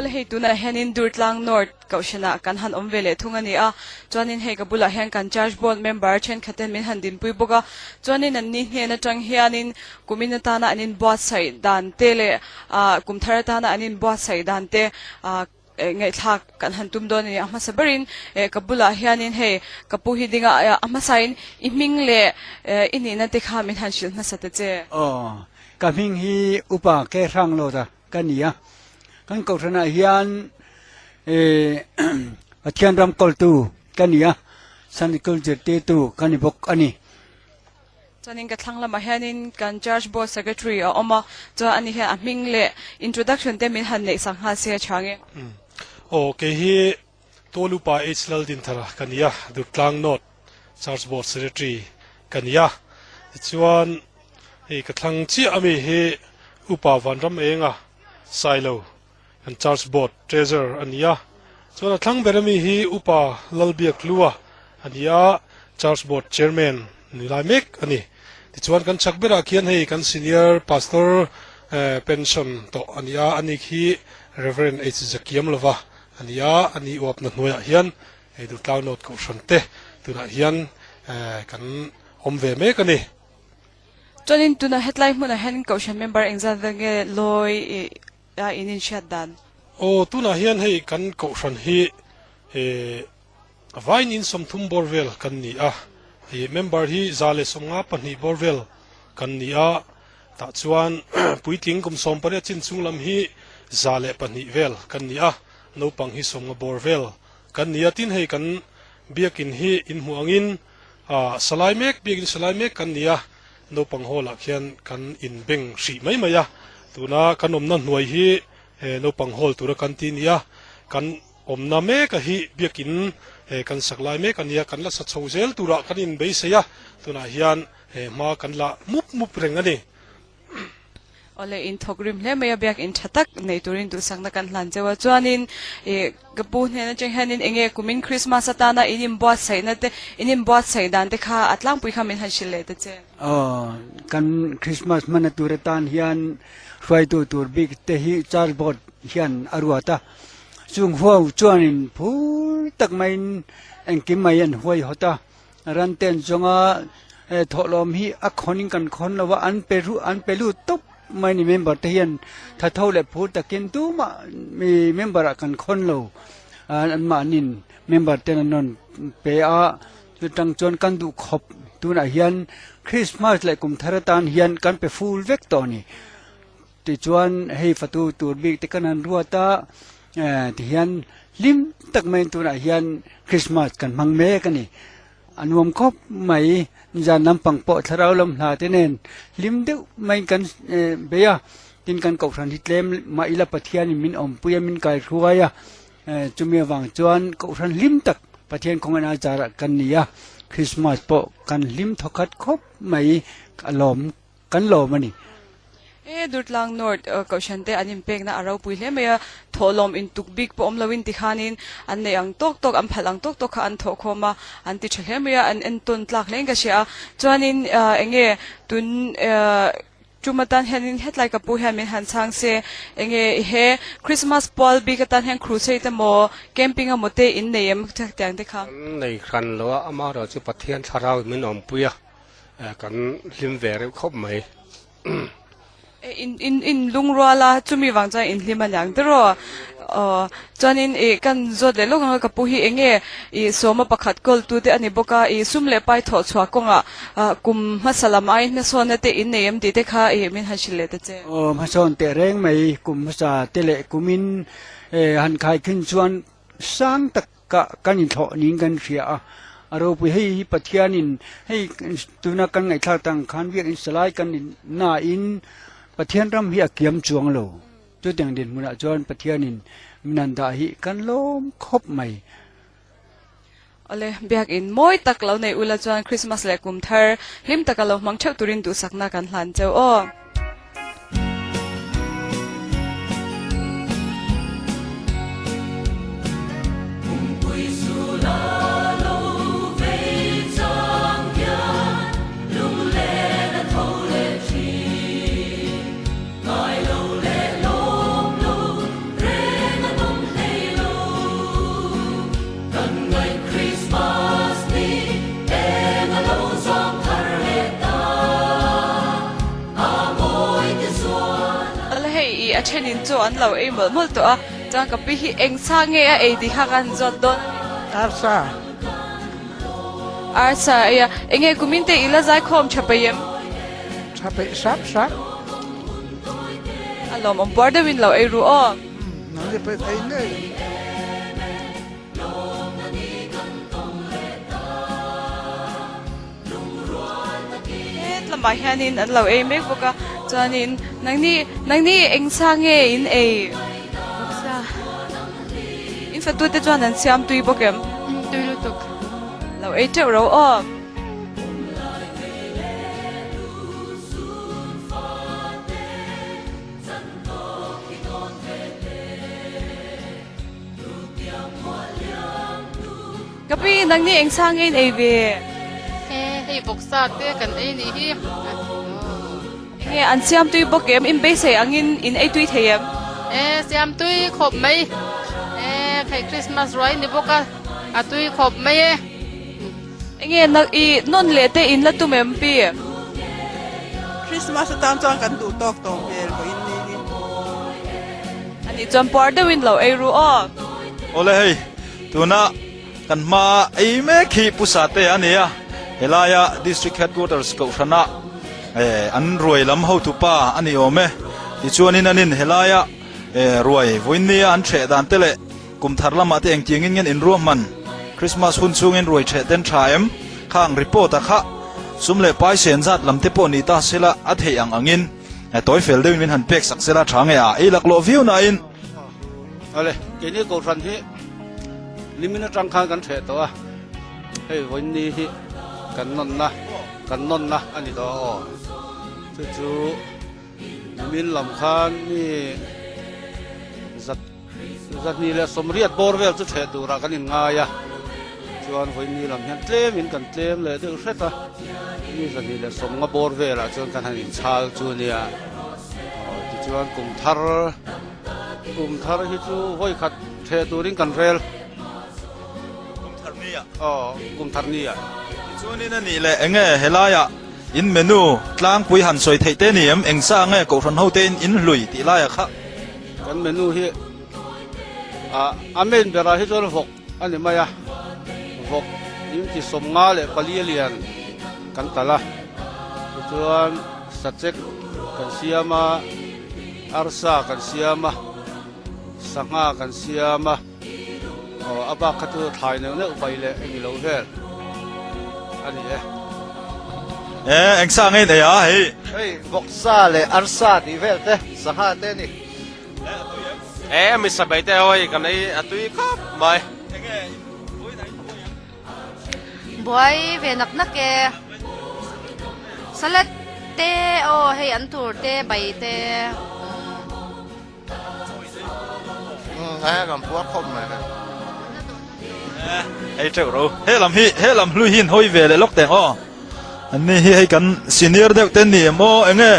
Speaker 2: Awle hei tunah hianin Durtlang North Kohhranah kan han awm ve leh thung a ni a, chuanin hei ka bulah hian kan Church Board member thenkhat ten min han dinpui bawk a, chuanin an ni hnen atang hianin kumin atana an inbuatsaih dan te leh ah kum thar atana an inbuatsaih dan te ah ngaihthlak kan han tum dawn a ni. A hmasa berin eh ka bulah hianin hei ka pu hi ding a, a hmasain i hming leh eh i nihna te kha min han hrilh hmasa ta che.
Speaker 1: Aw, ka hming hi Upa Kehrang Lawta ka ni a, kan kohhranah hian eh Pathian ram kawltu ka ni a, Sunday School zirtirtu ka ni bawk a ni.
Speaker 2: Chuanin ka thlang lamah hianin kan Church Board Secretary a awm a, chuan ani hian a hming leh introduction te min han neih sak nghal se a chhang e.
Speaker 22: Aw, kei hi Tualupa H Laldinthara ka ni a, Durtlang North Church Board Secretary ka ni a. Tichuan hei ka thlang chiah ami hi Upa Vanram Enga Sailo kan Church Board Treasurer a ni a. Chuan a thlang ber ami hi Upa Lalbiakhlua a ni a, Church Board Chairman ni lai mek a ni. Tichuan kan chhak berah khian hei kan Senior Pastor pension tawh a ni a, ani khi Rev. H Zakiamlova a ni a, ani uapna hnuaiah hian hei Durtlang North Kohhran te tunah hian kan awm ve mek a ni.
Speaker 2: Chuanin tunah hetlai hmunah hian Kohhran member engzat vel nge lawi a in inhriat dan?
Speaker 22: Aw, tunah hian hei kan Kohhran hi vain in 30 bawr vel kan ni a, hei member hi 152 bawr vel kan ni a, tah chuan puitling kum 18 chin chung lam hi 102 vel kan ni a, naupang hi 50 bawr vel kan ni a, tin hei kan biakin hi inhmuh angin salai mek, biakin salai mek kan ni a, naupang hall ah khian kan inbeng hrih mai mai a, tuna kan awmna hnuai hi naupang hall tura kan ti nia, kan awmna mek a hi biakin kan sak lai mek a nia, kan la sa chho zel turah kan inbeisei a, tunah hian hma kan la mup mup reng a ni.
Speaker 2: Awle in thawk rim hle mai a, biakin tha tak nei turin duhsakna kan hlan cheu a, chuanin ih ka pu hnen atang hianin enge kumin Christmas atana in inbuatsaihna te in inbuatsaih dan te kha a tlangpui kha min han hrilh leh ta che.
Speaker 1: Aw, kan Christmas hmana tur atan hian hruaitu tur bik te hi Church Board hian a ruat a, chung huau chuanin phur tak maiin engkim mai an huaihawt a, Ran ten zawnga thawhlawm hi a khawn in kan khawn lo a, an pe ru an pe lut tawp mai ni member te hian thatho leh phur takin tumah mi member ah kan khawn lo an mahnin member ten an rawn pe a, chutang chuan kan duh khawp tunah hian Christmas leh kum thar atan hian kan pe full vek tawh a ni. Tichuan hei fatu tur bik te kan han ruat a, tihian hlim tak maiin tunah hian Christmas kan hmang mek a ni. A nuam khawp mai, nizan lampang pawh thlarau lam hla te nen hlim deuh maiin kan bei a, tin kan kohhran hi tlem mah ila Pathianin min awmpui a, min kaihruai a, chumi avang chuan kohhran hlim tak Pathian khawngaihna zarah kan ni a, Christmas pawh kan hlim thawkhat khawp mai a lawm. Kan lawm a ni.
Speaker 2: E Durtlang North Kohhran te an inpekna a ropui hle mai a, thawhlawm intuk bik pawh awm loin tikhanin an neih ang tawk tawk, an phalh ang tawk tawk kha an thawhkhawm a, an ti tha hle mai a, an entawn tlak hlein ka hria a. Chuanin eng nge tun tum atan hianin hetlai ka pu hian min han chhang se, eng nge he Christmas pual bik atan hian crusade emaw camping emaw te in nei em tiang te kha?
Speaker 23: Kan nei hran lo a, amaherawhchu chu Pathian thlarau in min awmpui a. Kan hlim ve reuh khawp mai.
Speaker 2: In in in lungrual a, chumi vang chuan in hlim a niang tiraw? Aw, chuanin ih kan zawt leh lawk ang a, ka pu hi eng nge ih sawma pakhat kawl tu te a ni bawk a, ih sum leh pai thawh chhuah kawngah kum hmasa lam aiin hmasawnna te in nei em tih te kha ih min han hrilh leh ta che.
Speaker 1: Aw, hmasawn teh reng mai, kum hmasa te leh kumin han khaikhin chuan sang tak Ka kan inthlawh niin kan hria a, a ropui hei hi Pathianin hei tuna kan ngaihthlak tang khan biakinn salai kan ni nain Pathian ram hi a kiam chuang lo. Chutiang dinhmunah chuan Pathianin min han dah hi kan lawm khawp mai.
Speaker 2: Awle, biakinn mawi tak lo nei ula chuan Christmas leh kum thar hlim taka lo hmang theuh turin duhsakna kan hlan cheu aw. a thenin chaw an lo ei mawlh mawlh tawh a, chuan ka pi hi eng sa nge a ei tih kha kan zawt dawn a ni.
Speaker 3: Arsa.
Speaker 2: Arsa a ei a, enge kumin te i la zai khawm tha peih em?
Speaker 3: Tha peih hrap hrap.
Speaker 2: A lawmawm puar deuhin lo ei ru aw.
Speaker 3: Nang hi peih ei ngei.
Speaker 2: Het lamah hianin an lo ei mek bawk a chuanin nangni nangni eng sa nge in ei sa in fatu te chuan an siam tui bawk em
Speaker 21: tui lutuk
Speaker 2: lo ei teuh ro aw. Ka pi, nang nih eng sa nge in ei ve?
Speaker 21: He, hei vawksa te kan ei nih hi.
Speaker 2: Enge an siam tui bawk em? In beisei angin in ei tui thei em?
Speaker 21: E, siam tui khawp mai. E, hei Christmas ruai ni bawk a, a tui khawp mai e.
Speaker 2: Enge nak i nawn leh te in la tum em pi?
Speaker 4: Christmas atan chuan kan duh tawk tawh hmel pawhin ni hi.
Speaker 2: Ani chuan puar deuhin lo ei ru aw.
Speaker 17: Awle hei, tuna kan hma ei mek hi Pu Sate a ni a, helaia District Headquarters Kohhrana an ruai lam hotupa a ni awm e. Tichuanin anin helaia ruai vawiinnia an ṭheh dan te leh Kum thar lamah te engtiangin ngen inruahman Christmas hun chhungin ruai ṭheh ten ṭha em? Khang report-a kha sum leh pai sen zat lam te pawh ni ta sela a theih ang angin tawi fel deuhin min han pek sak sela ṭha nge a ei laklawh viau nain.
Speaker 23: Awle, keini Kohhran hi nimin atang khan kan ṭheh tawh a, hei vawiinni hi kan nawnna kan nawnna a ni tawh a aw. Chu chu nimin lam khan mi zat. 280 bawr vel chu ṭheh turah kan inngai a, chuan vawiinni lam hian tlemin kan tlem leh deuh hret a, mi 250 bawr velah chuan kan han inchhal chu a nia. Aw tichuan kum thar, kum thar hi chu vawikhat ṭheh turin kan rel.
Speaker 17: Kum thar ni ah?
Speaker 23: Aw, kum thar ni ah.
Speaker 17: Tichuanin a nih leh enge helaiah in menu tlangpui han sawi theih te ni em? Eng sa nge Kohhran hote in inhlui tih laiah kha?
Speaker 23: Kan menu hi a main berah hi chuan vawk a ni mai a, vawk inti 54 a lian kan talh a, tichuan sachek kan siam a, arsa kan siam a, sangha kan siam a, aw a bak kha chu thlai neuh neuh vai leh eng ilo vel a ni e.
Speaker 17: E, eng sa nge nei a hei?
Speaker 5: Hei vawksa leh arsa tih vel te, sangha te a ni.
Speaker 6: E, mi sabai te hawi kan ei a tui khawp mai.
Speaker 9: Buai ve nak nak e. Salad te aw hei an tur te bai te.
Speaker 19: Umm e kan puar khawp mai hei.
Speaker 17: Hei teuh ro. He lam hi he lam hlui hi in hawi ve leh lawk teng aw. An ni hi hei kan senior deuh te ni em aw enge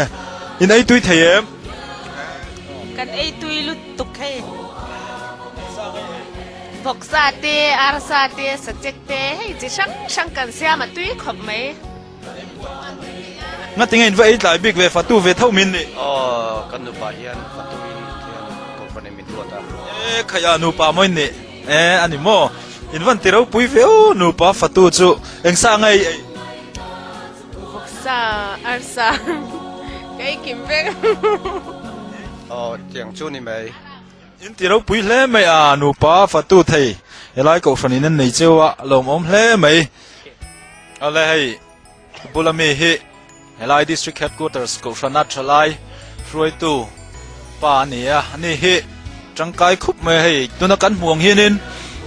Speaker 17: in ei tui thei em?
Speaker 7: Kan ei tui lutuk hei. Vawksa te, arsa te, sachek te hei chi hrang hrang kan siam a tui khawp mai.
Speaker 17: Nga tinge in va ei tlai bik ve fatu ve tho min nih.
Speaker 6: Aw kan nupa hian fatu in khian kohhran in min ruat a.
Speaker 17: E khaih a nupa maw in nih e a ni maw in van ti ropui ve aw nupa fatu chu eng sa nge i ei.
Speaker 7: Vawksa arsa ka ei kim vek.
Speaker 6: Aw tiang chu ni mai.
Speaker 17: In ti ropui hle mai a, nupa fatu thei helai kohhran in an nei cheu a, lawmawm hle mai. Ale hei bula mi hi helai district headquarters kohhrana thalai hruaitu pa a ni a, ani hi tangkai khup mai a hei tuna kan hmuh ang hianin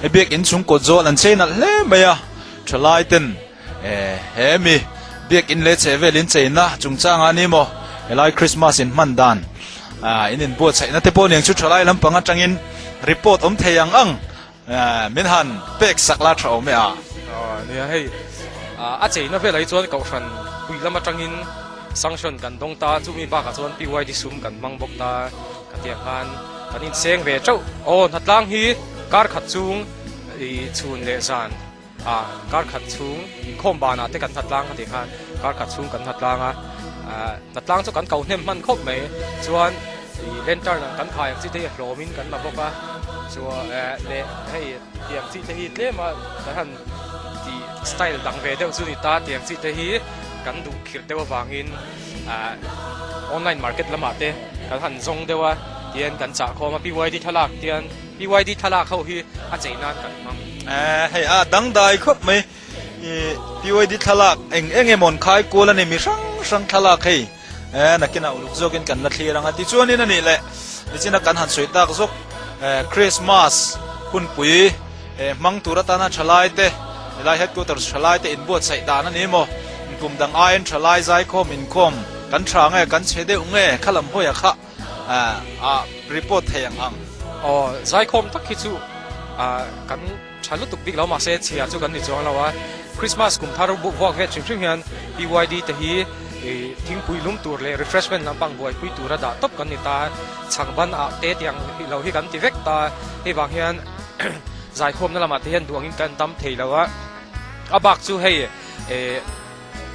Speaker 17: hei biakin chung kawt zawl an chei nalh hle mai a, thalai ten he mi biakin leh chhehvel in cheina chungchangah a ni maw helai Christmas in hman dan in inbuatsaihna te pawh niang chu thalai lampang atangin report awm thei ang ang min han pek sak la tha awm e a.
Speaker 24: Nia hei a cheina velah hi chuan kohhran pui lam atangin sanction kan dawng ta chumi bakah chuan PYD sum kan hmang bawk ta ka tih ang khan kan inseng ve teuh aw hnatlang hi kar khat chung i chhun leh zan A kar khat chhung inkhawm banah te kan hnatlang a tih khan kar khat chhung kan hnatlang a, hnatlang chu kan ko hnem hman khawp mai chuan. Ih lantern ang kan khai ang chi te hi a hlawmin kan la bawk a, chuan leh hei tiang chi te hi tlem a kan han tih style dang ve deuh chu ni ta, tiang chi te hi kan duh khirh deuh avangin ah online market lamah te kan han zawng deuh a, tian kan chah khawm a BYD thlalak tian BYD thlalak ho hi a chei nan kan hmang.
Speaker 10: Eh hei a dangdai khawp mai ih BYD thlalak eng eng emaw an khai kual a ni mi hrang hrang thlalak hei. Eh, nakinah uluk zawkin kan la thlir ang a. Tichuanin a nih leh, nichina kan han sawi tak zawk, eh, Christmas hunpui, eh, hmang tur atana thalai te, helai headquarters thalai te inbuatsaih dan a ni maw? Kum dang aiin thalai zaikhawm inkhawm kan tha nge, kan chhe deuh nge, kha lam hawiah kha, eh, a report thei ang ang.
Speaker 24: Aw, zaikhawm tak hi chu, ah, kan. Tha lutuk bik lo mahse chhia chu kan ni chuang lo a, Christmas kum thar vuak vet hrim hrim hian BYD te hi thingpui lum tur leh refreshment lampang buaipui tura dah tawp kan ni ta, chhangban ah te tiang lo hi kan ti vek ta, hei vang hian zaikhawmna lamah te hian duh angin kan dam thei lo a, a bak chu hei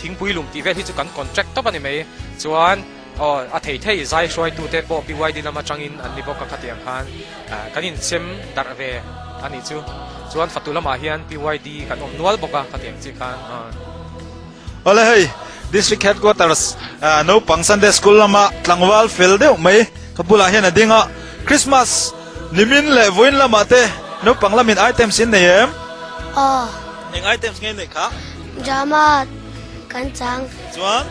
Speaker 24: Thingpui lum tih vel hi chu kan contract tawp a ni mai. Chuan aw a thei thei zai hruaitute pawh BYD lam atangin an ni bawk a khatiang khan kan insem darh ve a nih chu. Chuan fatu lamah hian BYD kan awm nual bawk a khatiang chi khan.
Speaker 10: Awle hei District Headquarters naupang Sunday School lama tlangval fel deuh mai ka bulah hian a ding a, Christmas nimin leh vawiin lamah te naupang lamin items in nei em?
Speaker 11: Aw.
Speaker 10: Eng items nge in neih kha?
Speaker 11: Drama kan chang.
Speaker 10: Chuan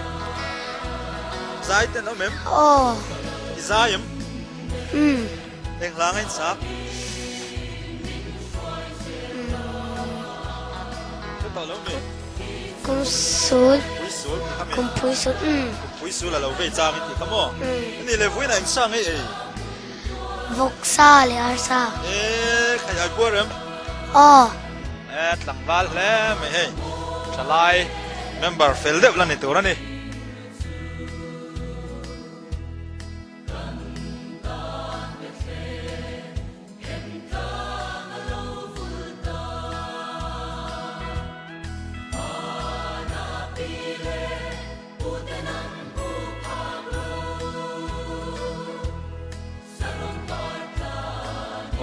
Speaker 10: zai ten awm em?
Speaker 11: Aw.
Speaker 10: I zai em?
Speaker 11: Umm.
Speaker 10: Eng hla nge in sak? Hre tawh lo mi?
Speaker 11: Kum sul.
Speaker 10: Pui sul ti kha mi?
Speaker 11: Kum pui sul, umm.
Speaker 10: Kum pui sul a lo vei chang i ti kha maw?
Speaker 11: Umm.
Speaker 10: Ani le vuina eng sa nge ei?
Speaker 11: Vawksa leh arsa.
Speaker 10: Ee, khai ai puar em?
Speaker 11: Aw.
Speaker 10: E tlangval hle mai hei thalai member fel deuh la ni tur a ni.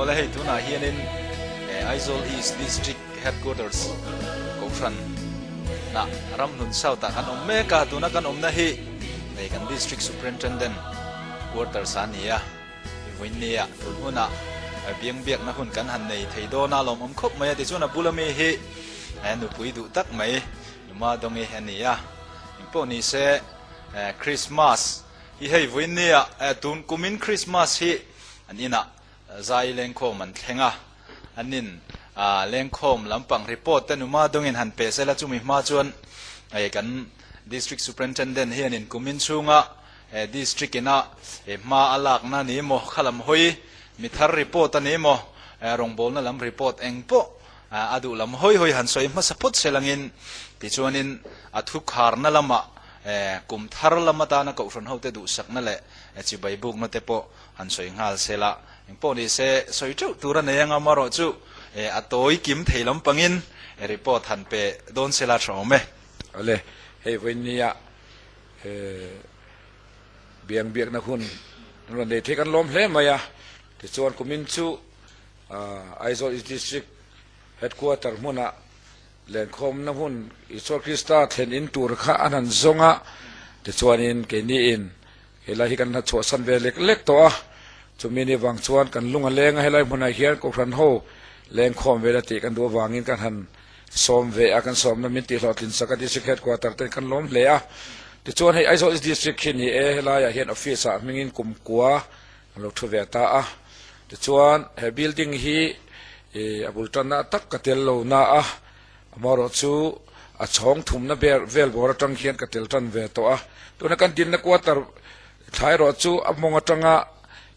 Speaker 10: Awle hei tunah hianin Aizawl East District Headquarters Kohhran ah Ramhlun South ah kan awm mek a, tuna kan awmna hi hei kan District Superintendent Quarters a ni a, vawiinnia tun hunah biangbiakna hun kan han nei thei dawn a lawmawm khawp mai a, tichuan a bula mi hi nupui duh tak mai Luma Dawngi a ni a, engpawh ni se Christmas Hi hei vawiin nia tun kumin Christmas hi an inah zai lengkhawm an thleng a, an in lengkhawm lampang report te numa dawngin han pe sela chumi hma chuan kan District Superintendent hianin kumin chhunga District ina hma a lakna ni emaw kha lam hawi mi thar report a ni emaw rawngbawlna lam report eng pawh a duh lam hawi hawi han sawi hmasa phawt selangin tichuanin a thu kharna lamah Kum thar lam atana Kohhran hote duhsakna leh chibai bukna te pawh han sawi nghal se la, engpawh ni se sawi teuh tur a nei anga amarawh chu a tawi kim thei lampangin report han pe dawn se la tha awm e.
Speaker 12: Awle, hei vawinia biang biakna hun an rawn nei thei kan lawm hle mai a, tichuan kumin chu Aizawl East District Headquarter hmunah Lenkhawmna hmun Isua Krista thlen in tur kha an han zawng a, tichuanin keiniin helai hi kan la chhuahsan ve lek lek tawh a, chumi ni vang chuan kan lung a leng a, helai hmunah hian Kohhran ho lengkhawm ve la tih kan duh avangin kan han sawm ve a, kan sawmna min tihhlawhtlin sak a, District Headquarter ten kan lawm hle a, tichuan hei Aizawl East District khi ni e, helaiah hian office ah hmingin kumkua an lo thu ve ta a, tichuan he building hi ih a bul tanna tak ka tel lo na a, amaherawh chu a chhawng thumna ber vel bawr atang hian ka tel tan ve tawh a, tuna kan dinna quarter thla erawh chu a mawng atanga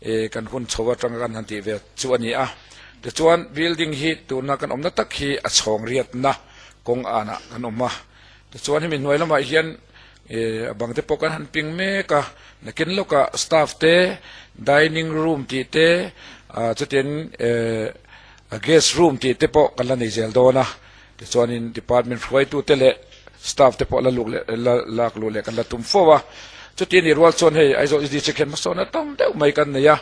Speaker 12: ih kan hun chho atanga kan han tih ve chu a ni a, tichuan building hi tuna kan awmna tak hi a chhawng riatna kawng anah kan awm a, tichuan hemi hnuai lamah hian Ih a bang te pawh kan han ping mek a, nakin lawkah staff te dining room tih te ah chutin eh guest room tih te pawh kan la nei zel dawn a, tichuanin department hruaitu te leh staff te pawh la luk leh la lak luh leh kan la tum fo a. Chuti ni rual chuan hei Aizawl East District hian hmasawnna tam deuh mai kan nei a,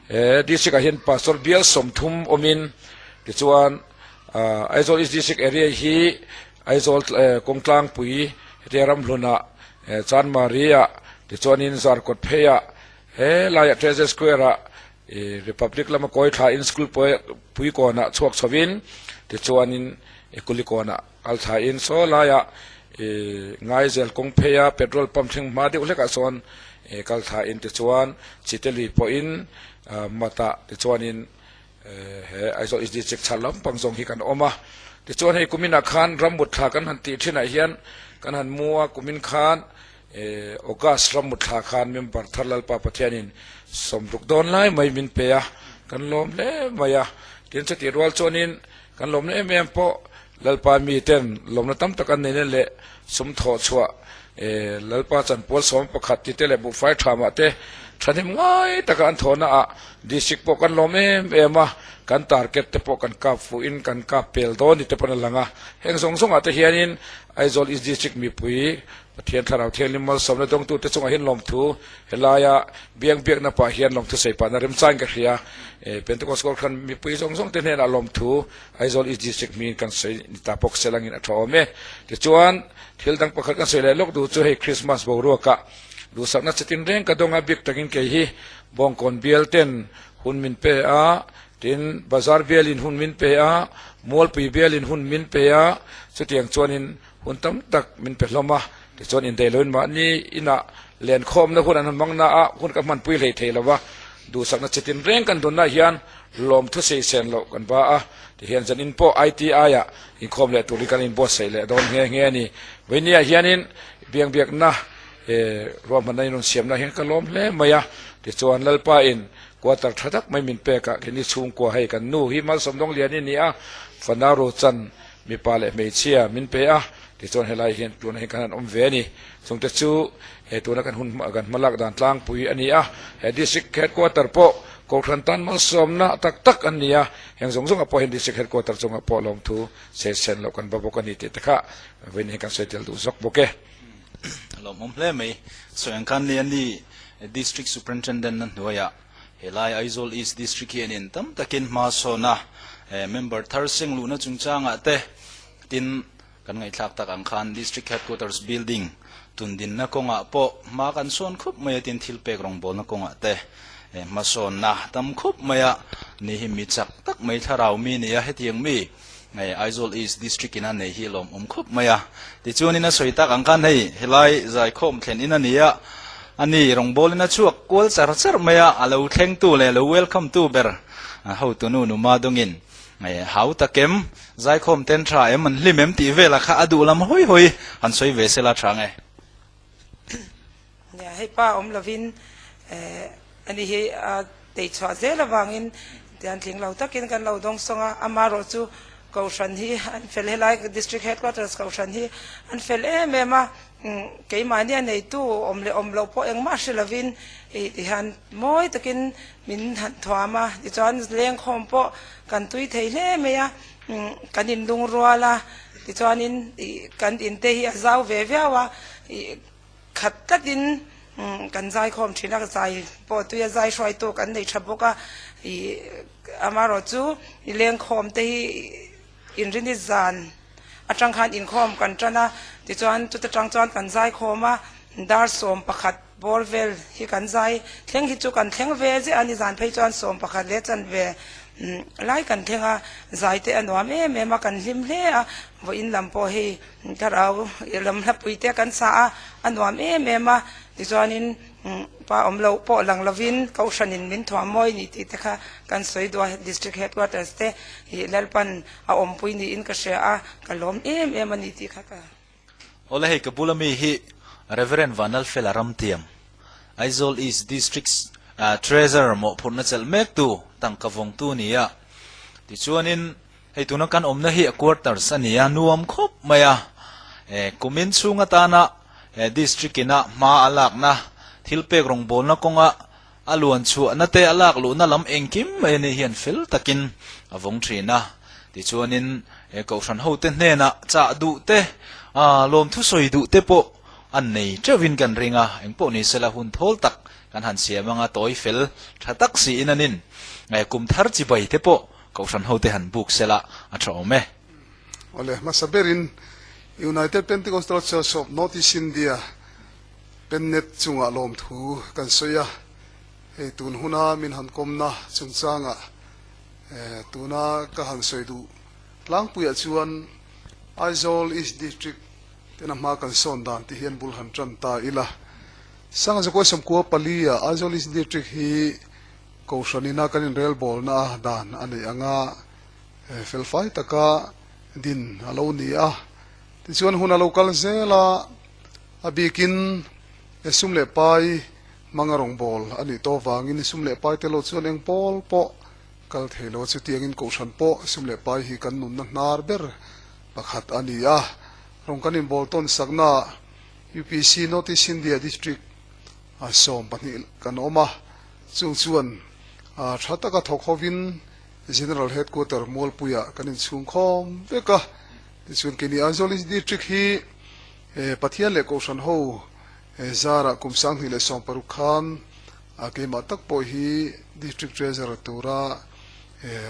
Speaker 12: he District ah hian Pastor bial 30 awmin tichuan Aizawl East District area hi Aizawl kawngtlangpui hetia Ramhlunah Chanmari-ah tichuanin Zarkawt pheiah he laiah Treasure Square-ah Republic lama kawi thlain School Puikawnah chhuak chhovin tichuanin Kulikawnah kal thlain saw laiah Ngaizel kawng pheia petrol pump thleng hma deuh hlekah sawn kal thlain tichuan Chitelui pawhin Matah tichuanin He Aizawl East District chhar lampang zawng hi kan awm a, tichuan hei kuminah khan rammut thla kan han tih thinah hian kan han mu a, kumin khan August rammut thla khan member thar Lalpa Pathianin 60 dawn lai mai min pe a, kan lawm hle mai a, tin chutih rual chuanin kan lawmna em em pawh Lalpa miten lawmna tam tak an neihna leh sum thawh chhuah Lalpa chanpual 11 tite leh buhfai tha mah te thahnem ngai taka an thawhna ah District pawh kan lawm em em a, kan target te pawh kan kap fuhin kan kap pel dawn ni te pawn a lang a. Heng zawng zawngah te hianin Aizawl East District mipui Pathian Thlarau Thianghlim malsawmna dawngtute chungah hian lawmthu helaia biang biakna pah hian lawmthu sawi pahna remchangin ka hria. Pentecost Kohhran mipui zawng zawngte hnenah lawmthu Aizawl East District hmingin kan sawi ni ta bawk se langin a tha awm e. Tichuan, thil dang pakhat kan sawi leh lawk duh chu hei Christmas boruakah duhsakna chitin reng ka dawng a, bik takin kei hi Bawngkawn bial ten hun min pe a, tin Bazar bialin hun min pe a, Mualpui bialin hun min pe a, chutiang chuanin hun tam tak min pe hlawm a. Tichuan indaihloin mahni inah lenkhawmna hun an han hmang na a, hun ka hmanpui hlei thei lo va, duhsakna chitin reng kan dunna hian lawmthu sei sen loh kan va a, tihian zanin pawh ITI ah inkhawm leh turin kan inbuatsaih leh dawn nghe nghe a ni. Vawinia hianin biangbiakna ruahmanna in rawn siamna hian ka lawm hle mai a, tichuan Lalpa in quarter tha tak mai min pek a, keini chhungkua hei kan nu hi Malsawmdawng Liani a ni a, fanau rochan mipa leh hmeichhia min pe a, tichuan helai hian tunah hian kan han awm ve a ni. Chungte chu he tuna kan hun kan hmalak dan tlangpui a ni a, he District Headquarter pawh Kohhran tan malsawmna tak tak an ni a, heng zawng zawngah pawh hian District Headquarter chungah pawh lawmthu se sen loh kan va bawk a ni tih te kha vawiin hian kan sawi tel duh zawk bawk e.
Speaker 10: Lawmawm hle mai. Sawi ang khan ni a ni District Superintendent na hnuaiah Helai Aizawl East District hianin tam takin hma sawn a, member thar seng luhna chungchangah te tin kan ngaihthlak tak ang khan District Headquarters Building tundinna kawngah pawh hma kan sawn khup mai a tin thil pek rawngbawlna kawngah te hmasawnna tam khup mai a ni hi mi chak tak mai thlarau mi nia hetiang mi Aizawl East District in a nei hi lawmawm khup mai a. Tichuanin a sawi tak ang khan hei helai zaikhawm thlen in a ni a, a ni rawngbawlin a chhuak kual char char mai a, a lo thlengtu leh a lo welcome tu ber hotu nu Numa dawngin hau takem zaikhawm ten tha em an hlim em tih velah kha a duh lam hawi hawi han sawi ve sela tha nge.
Speaker 13: Nia hei pa awm lovin ani hi a tei chhuah zel avangin tian tling lo takin kan lo dawng sawng a, amaherawh chu Kohhran hi an fel helai District Headquarters Kohhran hi an fel em em a, keimahni a neitu awm leh awm loh pawh engmah hre lovin ih tihian mawi takin min han thuam a, tichuan lengkhawm pawh kan tui thei hle mai a, kan inlungrual a, tichuanin ih kan inte hi a zau ve viau a, ih khat tlatin kan zaikhawm thin a, zai pawh tuia zai hruaitu kan nei tha bawk a, ih amaherawh chu i lengkhawm te hi inrini zan atang khan inkhawm kan tan a, tichuan chuta tang chuan kan zaikhawm a, dar 11 bawr vel hi kan zai thleng hi chu kan thleng ve ziah a ni zan phei chuan 11 leh chanve lai kan thleng a, zai te a nuam em em a, kan hlim hle a, vawiin lam pawh hei Thlarau lam hlapui te kan sa a, a nuam em em a, tichuanin pa awm loh pawh lang lovin Kohhranin min thuam mawi ni tih te kha kan sawi duh a, District Headquarters te hi Lalpan a awmpui niin ka hria a, ka lawm em em a ni tih kha ka.
Speaker 10: Awle hei ka bula mi hi Reverend Vanlalfela Ramtiam, Aizawl East District Treasurer mawhphurhna chelh mektu tangka vawngtu ni a, tichuanin Hei tuna kan awmna hi a quarters a ni a, nuam khawp mai a. Eh, kumin chhung atana eh district ina hma a lakna, thil pek rawngbawlna kawnga a luan chhuahna te a lak luhna lam engkim mai a nih hian fel takin a vawng thin a. Tichuanin eh kohhran hote hnenah chah duh te, ah lawmthu sawi duh te pawh an nei teuhin kan ring a, engpawh ni sela hun thawl tak kan han siam anga tawi fel tha tak siin an in kum thar chibai te pawh Kohhran hote han buk sela a tha awm e.
Speaker 14: Awle, hmasa berin United Pentecostal Church of North East India Pennet chungah lawmthu kan sawi a, hei tun huna min han kawmna chungchangah tuna ka han sawi duh tlangpuiah chuan Aizawl East District tena hma kan sawn dan tih hian bul han tan ta ila. Sanga Zakua Sawmkua pali ah Aizawl East District hi Kohhranina kan inrelbawlna a dan a neih anga felfai taka din a lo ni a. Tichuan hun a lo kal zel a, a bikin sum leh pai hmanga rawngbâwl a nih tawh avangin sum leh pai te lo chuan eng pawl pawh kal thei lo a, chutiangin kohhran pawh sum leh pai hi kan nunna hnar ber pakhat a ni a. Rawng kan inbawl tawn saknaah UPC North East India District a 12 kan awm a. Chung chuan tha taka thawk hovin General Headquarter Mualpuiah kan inchhung khawm vek a. Tichuan keini Aizawl District hi Pathian leh Kohhran ho zarah kum 2016 khan keimah tak pawh hi District Treasurer tura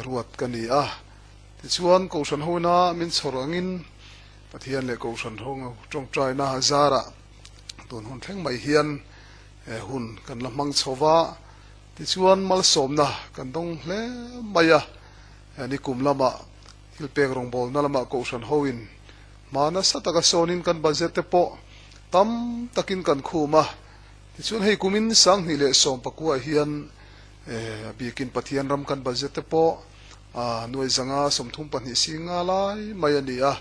Speaker 14: ruat ka ni a. Tichuan Kohhran hoina min chhawr angin Pathian leh Kohhran ho tawngtaina zarah tun hun thleng mai hian He hun kan la hmang chho va, tichuan malsawmna kan dawng hle mai a. He ni kum lamah thil pek rawngbawlna lamah Kohhran hoin hma nasa taka sawnin kan budget te pawh tam takin kan khum a. Tichuan hei kumin 2019 hian a bikin Pathian ram kan budget te pawh nuai zanga 32 singa lai mai a ni a.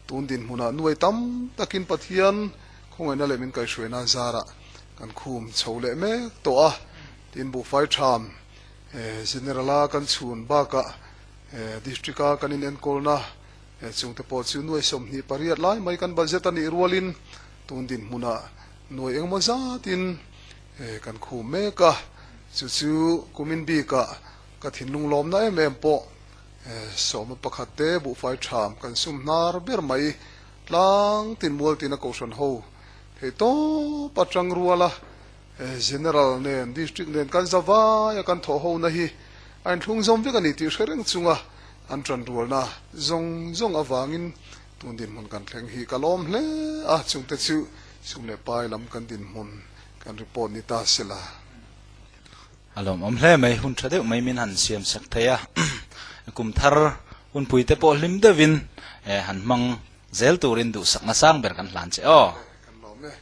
Speaker 14: Tun dinhmunah nuai tam takin Pathian Khawngaihna leh min kaihhruaina zarah kan khum chho leh mek tawh a, tin buhfai tham General-a kan chhun bakah District-a kan inenkawlna chungte pawh chu nuai 28 lai mai kan budget a nih rualin tun dinhmunah nuai engemaw zatin kan khum mek a, chu chu kumin bikah ka thinlung lawmna em em pawh sawma pakhat te buhfai tham kan sum hnar ber mai. Tlang tin mual tina Kohhran ho theih tawp atang ruala General nen District nen kan za vaia kan thawh hona hi a inthlung zawm vek a ni tih hre reng chunga an tan rualna zawng zawng avangin tun dinhmun kan thleng hi ka lawm hle a, chungte chu sum leh pai lam kan dinhmun kan report ni ta se la.
Speaker 10: A lawmawm hle mai, hun tha deuh mai min han siam sak thei a, kum thar hunpui te pawh hlim deuhin han hmang zel turin duhsakna sang ber kan hlan che aw.
Speaker 14: Kan lawm e.